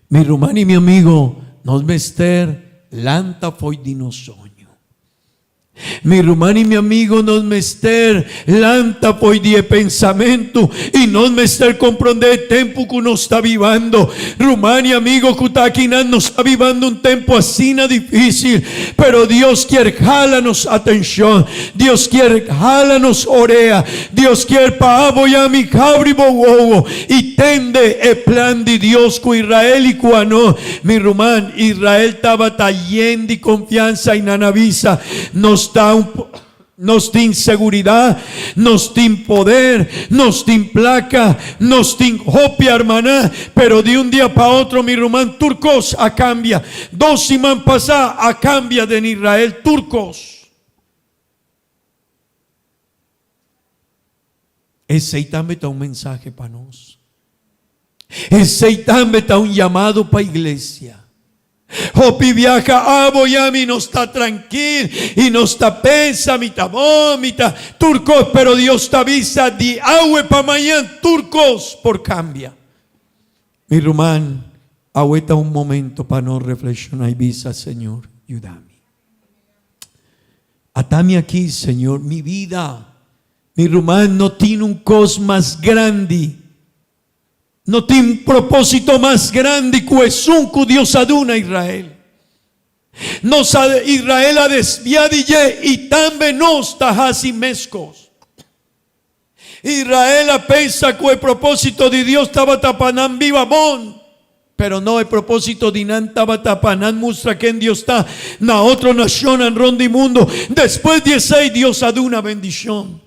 Mi ruman y mi amigo, nos mester lanta fo'i di nos soño. Mi ruman i mi amigo, nos mester lanta fo'i di e pensamentu i nos mester komprondé e tempu ku nos ta bibando. Ruman i amigo ku ta akinan, nos ta bibando un tempu asina difísil, pero Dios kier hala nos atenshon, Dios kier hala nos orea, Dios kier pa abo i ami habri bo wowo i tende e plan di Dios ku Israel i ku ano. Mi ruman, Israel tabata yen di konfiansa i nan a bisa, Nos ta un nos tin seguridat, nos tin poder, nos tin plaka, nos tin hopi armaná, pero di un dia pa otro, mi ruman, tur kos a kambia. Dos siman pasá a kambia den Israel tur kos. Esei tambe ta un mensahe pa nos. Esei tambe ta un yamado pa iglesia. Hopi biaha abo i ami nos ta trankil i nos ta pensa mi ta bon, mi ta tur kos, pero Dios ta bisa di awe pa mañan tur kos por kambia. Mi ruman, awe ta un momento pa nos reflekshoná i bisa, Señor, yuda mi. Ata mi aki, Señor, mi vida. Mi ruman, no tin un kos mas grandi, no tin propósito mas grandi ku esun ku Dios a duna Israel. Nos a, Israel a desviá di dje i tambe nos ta hasi meskos. Israel a pensa ku e propósito di Dios tabata pa nan biba bon. Pero no, e propósito di nan tabata pa nan mustra ken Dios ta na otro nashonnan rond di mundu. Despues di esei, Dios a duna bendishon.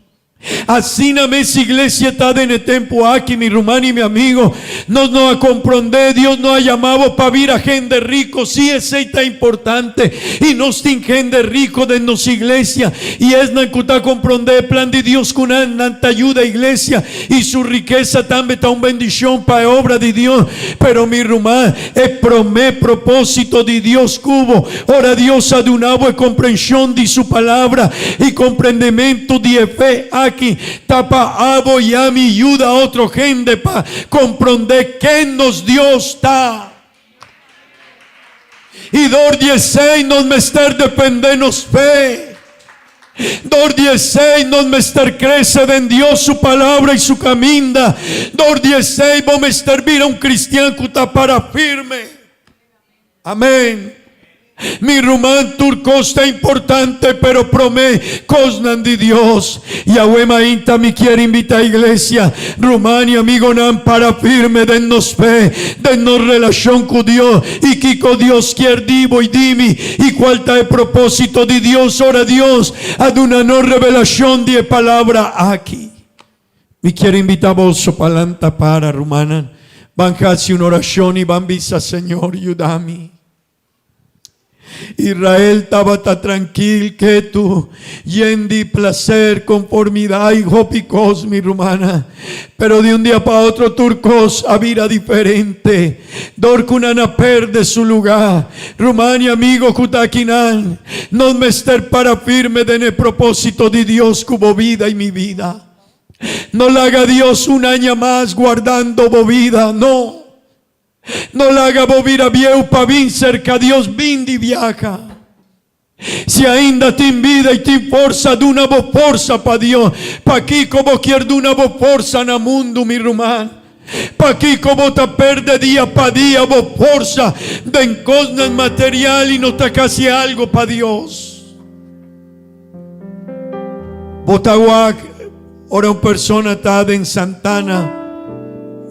Asina mes iglesia ta den e tempu aki, mi ruman i mi amigo. Nos no a komprondé, Dios no a yama bo pa bira hende riko. Sí, esei ta importante, i nos tin hende riko den nos iglesia, i esnan ku ta komprondé e plan di Dios ku nan, nan ta yuda iglesia. I su rikesa tambe ta un bendishon pa e obra di Dios. Pero mi ruman, e promé propósito di Dios ku bo, ora Dios a duna bo e komprenshon di su Palabra i komprendementu di e fe aki, ta pa abo i ami yuda otro hende pa komprondé ken nos Dios ta. I dor di esei nos mester dependé nos fe. Dor di esei nos mester krese den Dios su Palabra i su kaminda. Dor di esei bo mester bira un kristian ku ta para firme. Amén. Mi ruman, tur kos ta importante, pero promé kosnan di Dios. Yahweh mainta mi kier invitá iglesia, ruman i amigonan para firme den nos fe, den nos relashon ku Dios i kiko Dios kier di bo i di mi i kual ta e propósito di Dios ora Dios a duna nos revelashon di e palabra aki. Mi kier invitá boso pa lanta para, rumannan. Ban hasi un orashon i ban bisa, Señor, yuda mi. Israel tabata trankil, ketu, yen di plaser, konformidat i hopi kos, mi rumannan. Pero di un dia pa otro tur kos a bira diferente. Dor ku nan a perde su lugá. Ruman i amigo ku ta akinan, nos mester para firme den e propósito di Dios ku bo bida i mi bida. No laga Dios un aña mas guardando bo bida, no. No laga bo bira bieu pa bin serka Dios bin di biaha. Si ainda tin bida i tin forsa, duna bo forsa pa Dios. Pakiko bo kier duna bo forsa na mundu, mi ruman? Pakiko bo ta perde dia pa dia bo forsa den kosnan material i no ta kasi algo pa Dios? Bo ta wak ora un persona ta den Santana,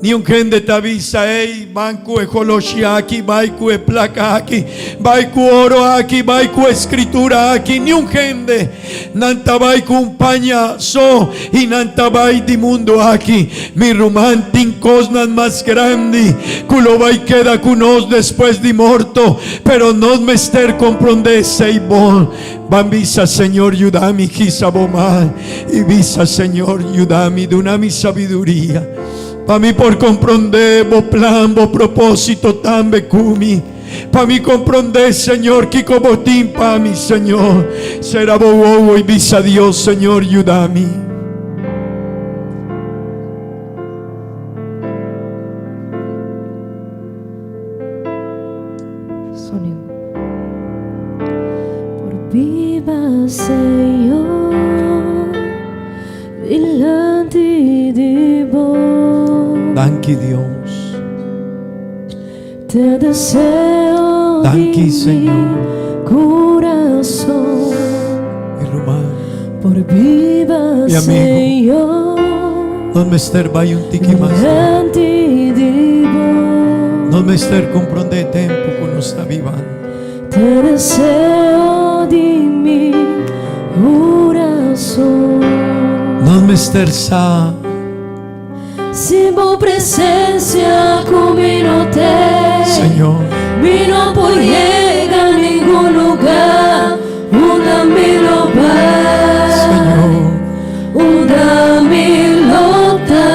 niun hende ta bisa, Ey, ban ku e holoshi aki, bai ku e plaka aki, bai ku oro aki, bai ku e skritura aki. Niun hende. Nan ta bai ku un paña so i nan ta bai di mundu aki. Mi ruman, tin kosnan mas grandi ku lo bai keda ku nos despues di morto, pero nos mester komprondé esei bon. Ban bisa, Señor, yuda mi kisa bo man i bisa, Señor, yuda mi, duna mi sabiduria pa mi por komprondé bo plan, bo propósito tambe ku mi. Pa mi komprondé, Señor, kiko bo tin pa mi, Señor. Sera bo wowo i bisa Dios, Señor, yuda mi. Sonido. Por biba Señor dilanti di bo. Danki Dios. Te deseo Danki di Señor. mi corazón. Mi ruman. Por biba Mi amigo. Señor. Nos mester bai un tiki mas leu. Dilanti di bo. Nos mester komprondé e tempu ku nos ta bibando. Te deseo di mi kurason. Nos mester sa. Si bo presensia ku mi no te. Señor. Mi no por yega ningun lugar unda mi lo bai. Señor. Unda mi lo ta.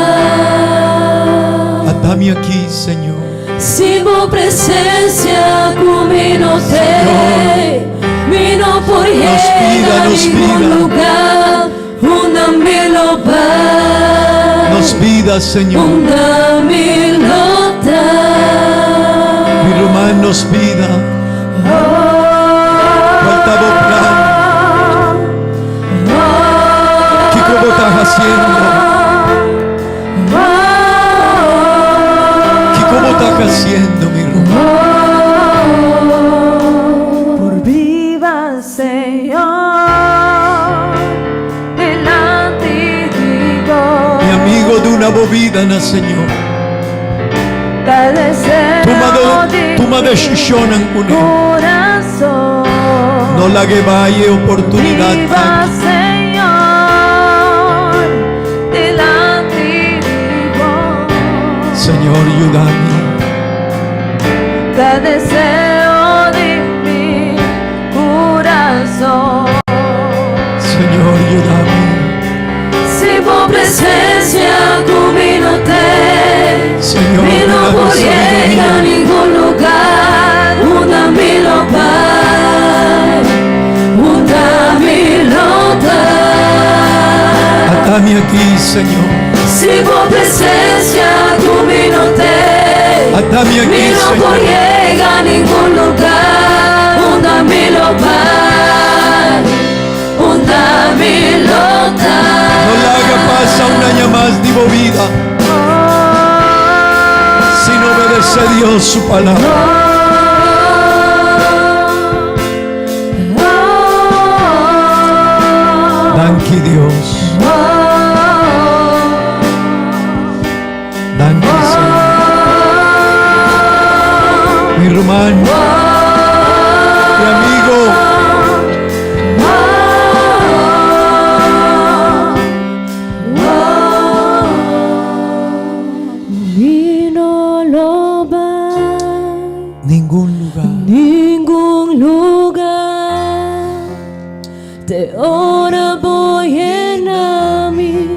Ata mi aki, Señor. Si bo presencia cu mi no te, mi no por yega ningun lugar unda mi lo bai. Nos bida, Señor. Unda mi lo ta. Mi ruman, nos bida. Cual ta bo plan? Kiko bo ta haciendo? Kiko bo ta haciendo, mi ruman? Por biba, Señor, dilanti di bo. Mi amigo, duna bo bida na Señor. Tuma decisionnan cu ne. No laga bai e oportunidad aki. Señor, yuda mi. Señor, yuda mi. Si bo presencia cu mi no te, Señor, mi no duna mi por yega sabiduria. ningun lugar unda mi lo bai, unda mi lo ta. Ata mi aki, Señor. Si bo presencia cu mi no te, Ata mi aki, mi no por Señor. yega ningun lugar unda mi lo bai. Unda mi lo ta. No laga pasa un aña mas di bo bida sin obedece Dios su palabra. Lugar te ora bo yena mi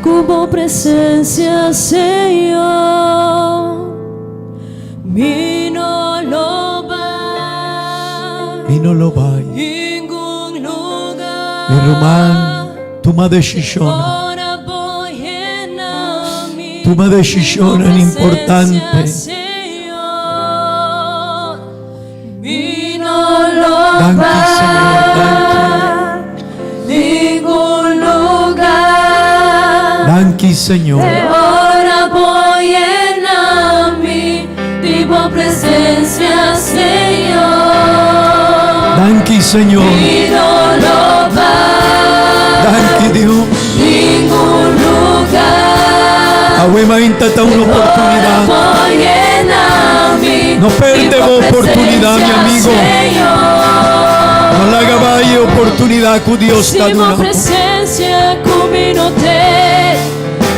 ku bo presencia, Señor. Mi no lo bai. Mi no lo bai. Ningun lugar. Mi ruman, tuma desishon. Ora bo yena mi Tuma desishonnan importante. Señor. Mi no lo Danki, Señor, danki. Ningun lugar. Danki, Señor. Te ora bo yena mi di bo presencia, Señor. Danki, Señor. Mi no lo bai. Danki, Dios. Ningun lugar. Awe mainta ta un oportunidad. No perde bo oportunidad, mi amigo. No laga bai e oportunidad cu Dios ta Si bo duna. presencia cu mi no t'ei,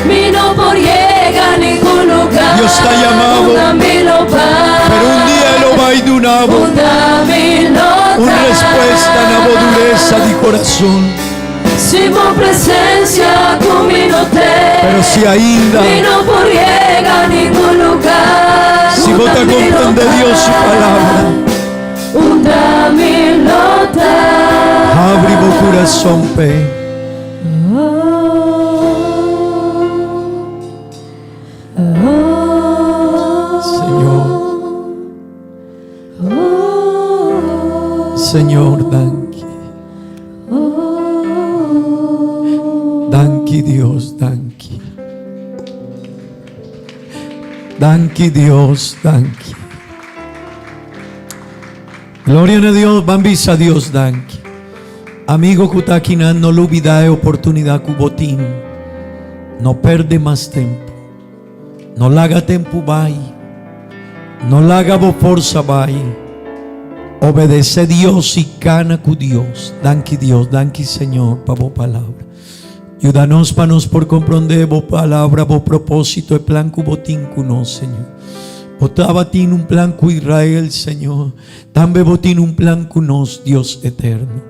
mi no por yega ningun lugar. Dios ta yama bo. Unda mi lo bai. Pero un dia E lo bai duna bo Unda mi lo un ta. respuesta na bo dureza di corazon. Si bo presencia cu mi no t'ei, Pero si ainda, mi no por yega ningun lugar. si bo ta Unda mi lo comprende Dios su bai. palabra, Unda mi lo ta. habri bo corazon p'e. Señor. Señor, danki. Danki Dios, danki. Danki Dios, danki. Gloria na Dios, ban bisa Dios danki. Amigo ku ta akinan, no lubida e oportunidad ku bo tin. No perde mas tempo. No laga tempo bai. No laga bo forsa bai. Obedece Dios y cana cu Dios. Danki Dios, danki Señor pa bo palabra. Yuda nos pa nos por comprende bo palabra, bo proposito, e plan cu bo tin cu nos, Señor. Bo tabatin un plan cu Israel, Señor. Tambe bo tin un plan cu nos, Dios eterno.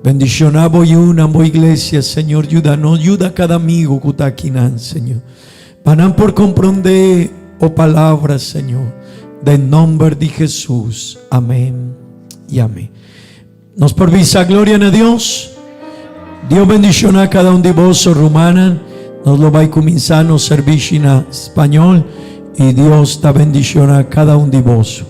Bendiciona bo yiunan, bo iglesia, Señor. Yuda nos, yuda cada amigo cu ta akinan, Señor. Pa nan por comprende bo palabra, Señor. Den nomber di Jesus. Amen y amen. Nos por bisa gloria na Dios. Dios bendiciona cada un di boso, rumannan. Nos lo bay cuminsa nos servicio na spañol. Y Dios ta bendiciona cada un di boso.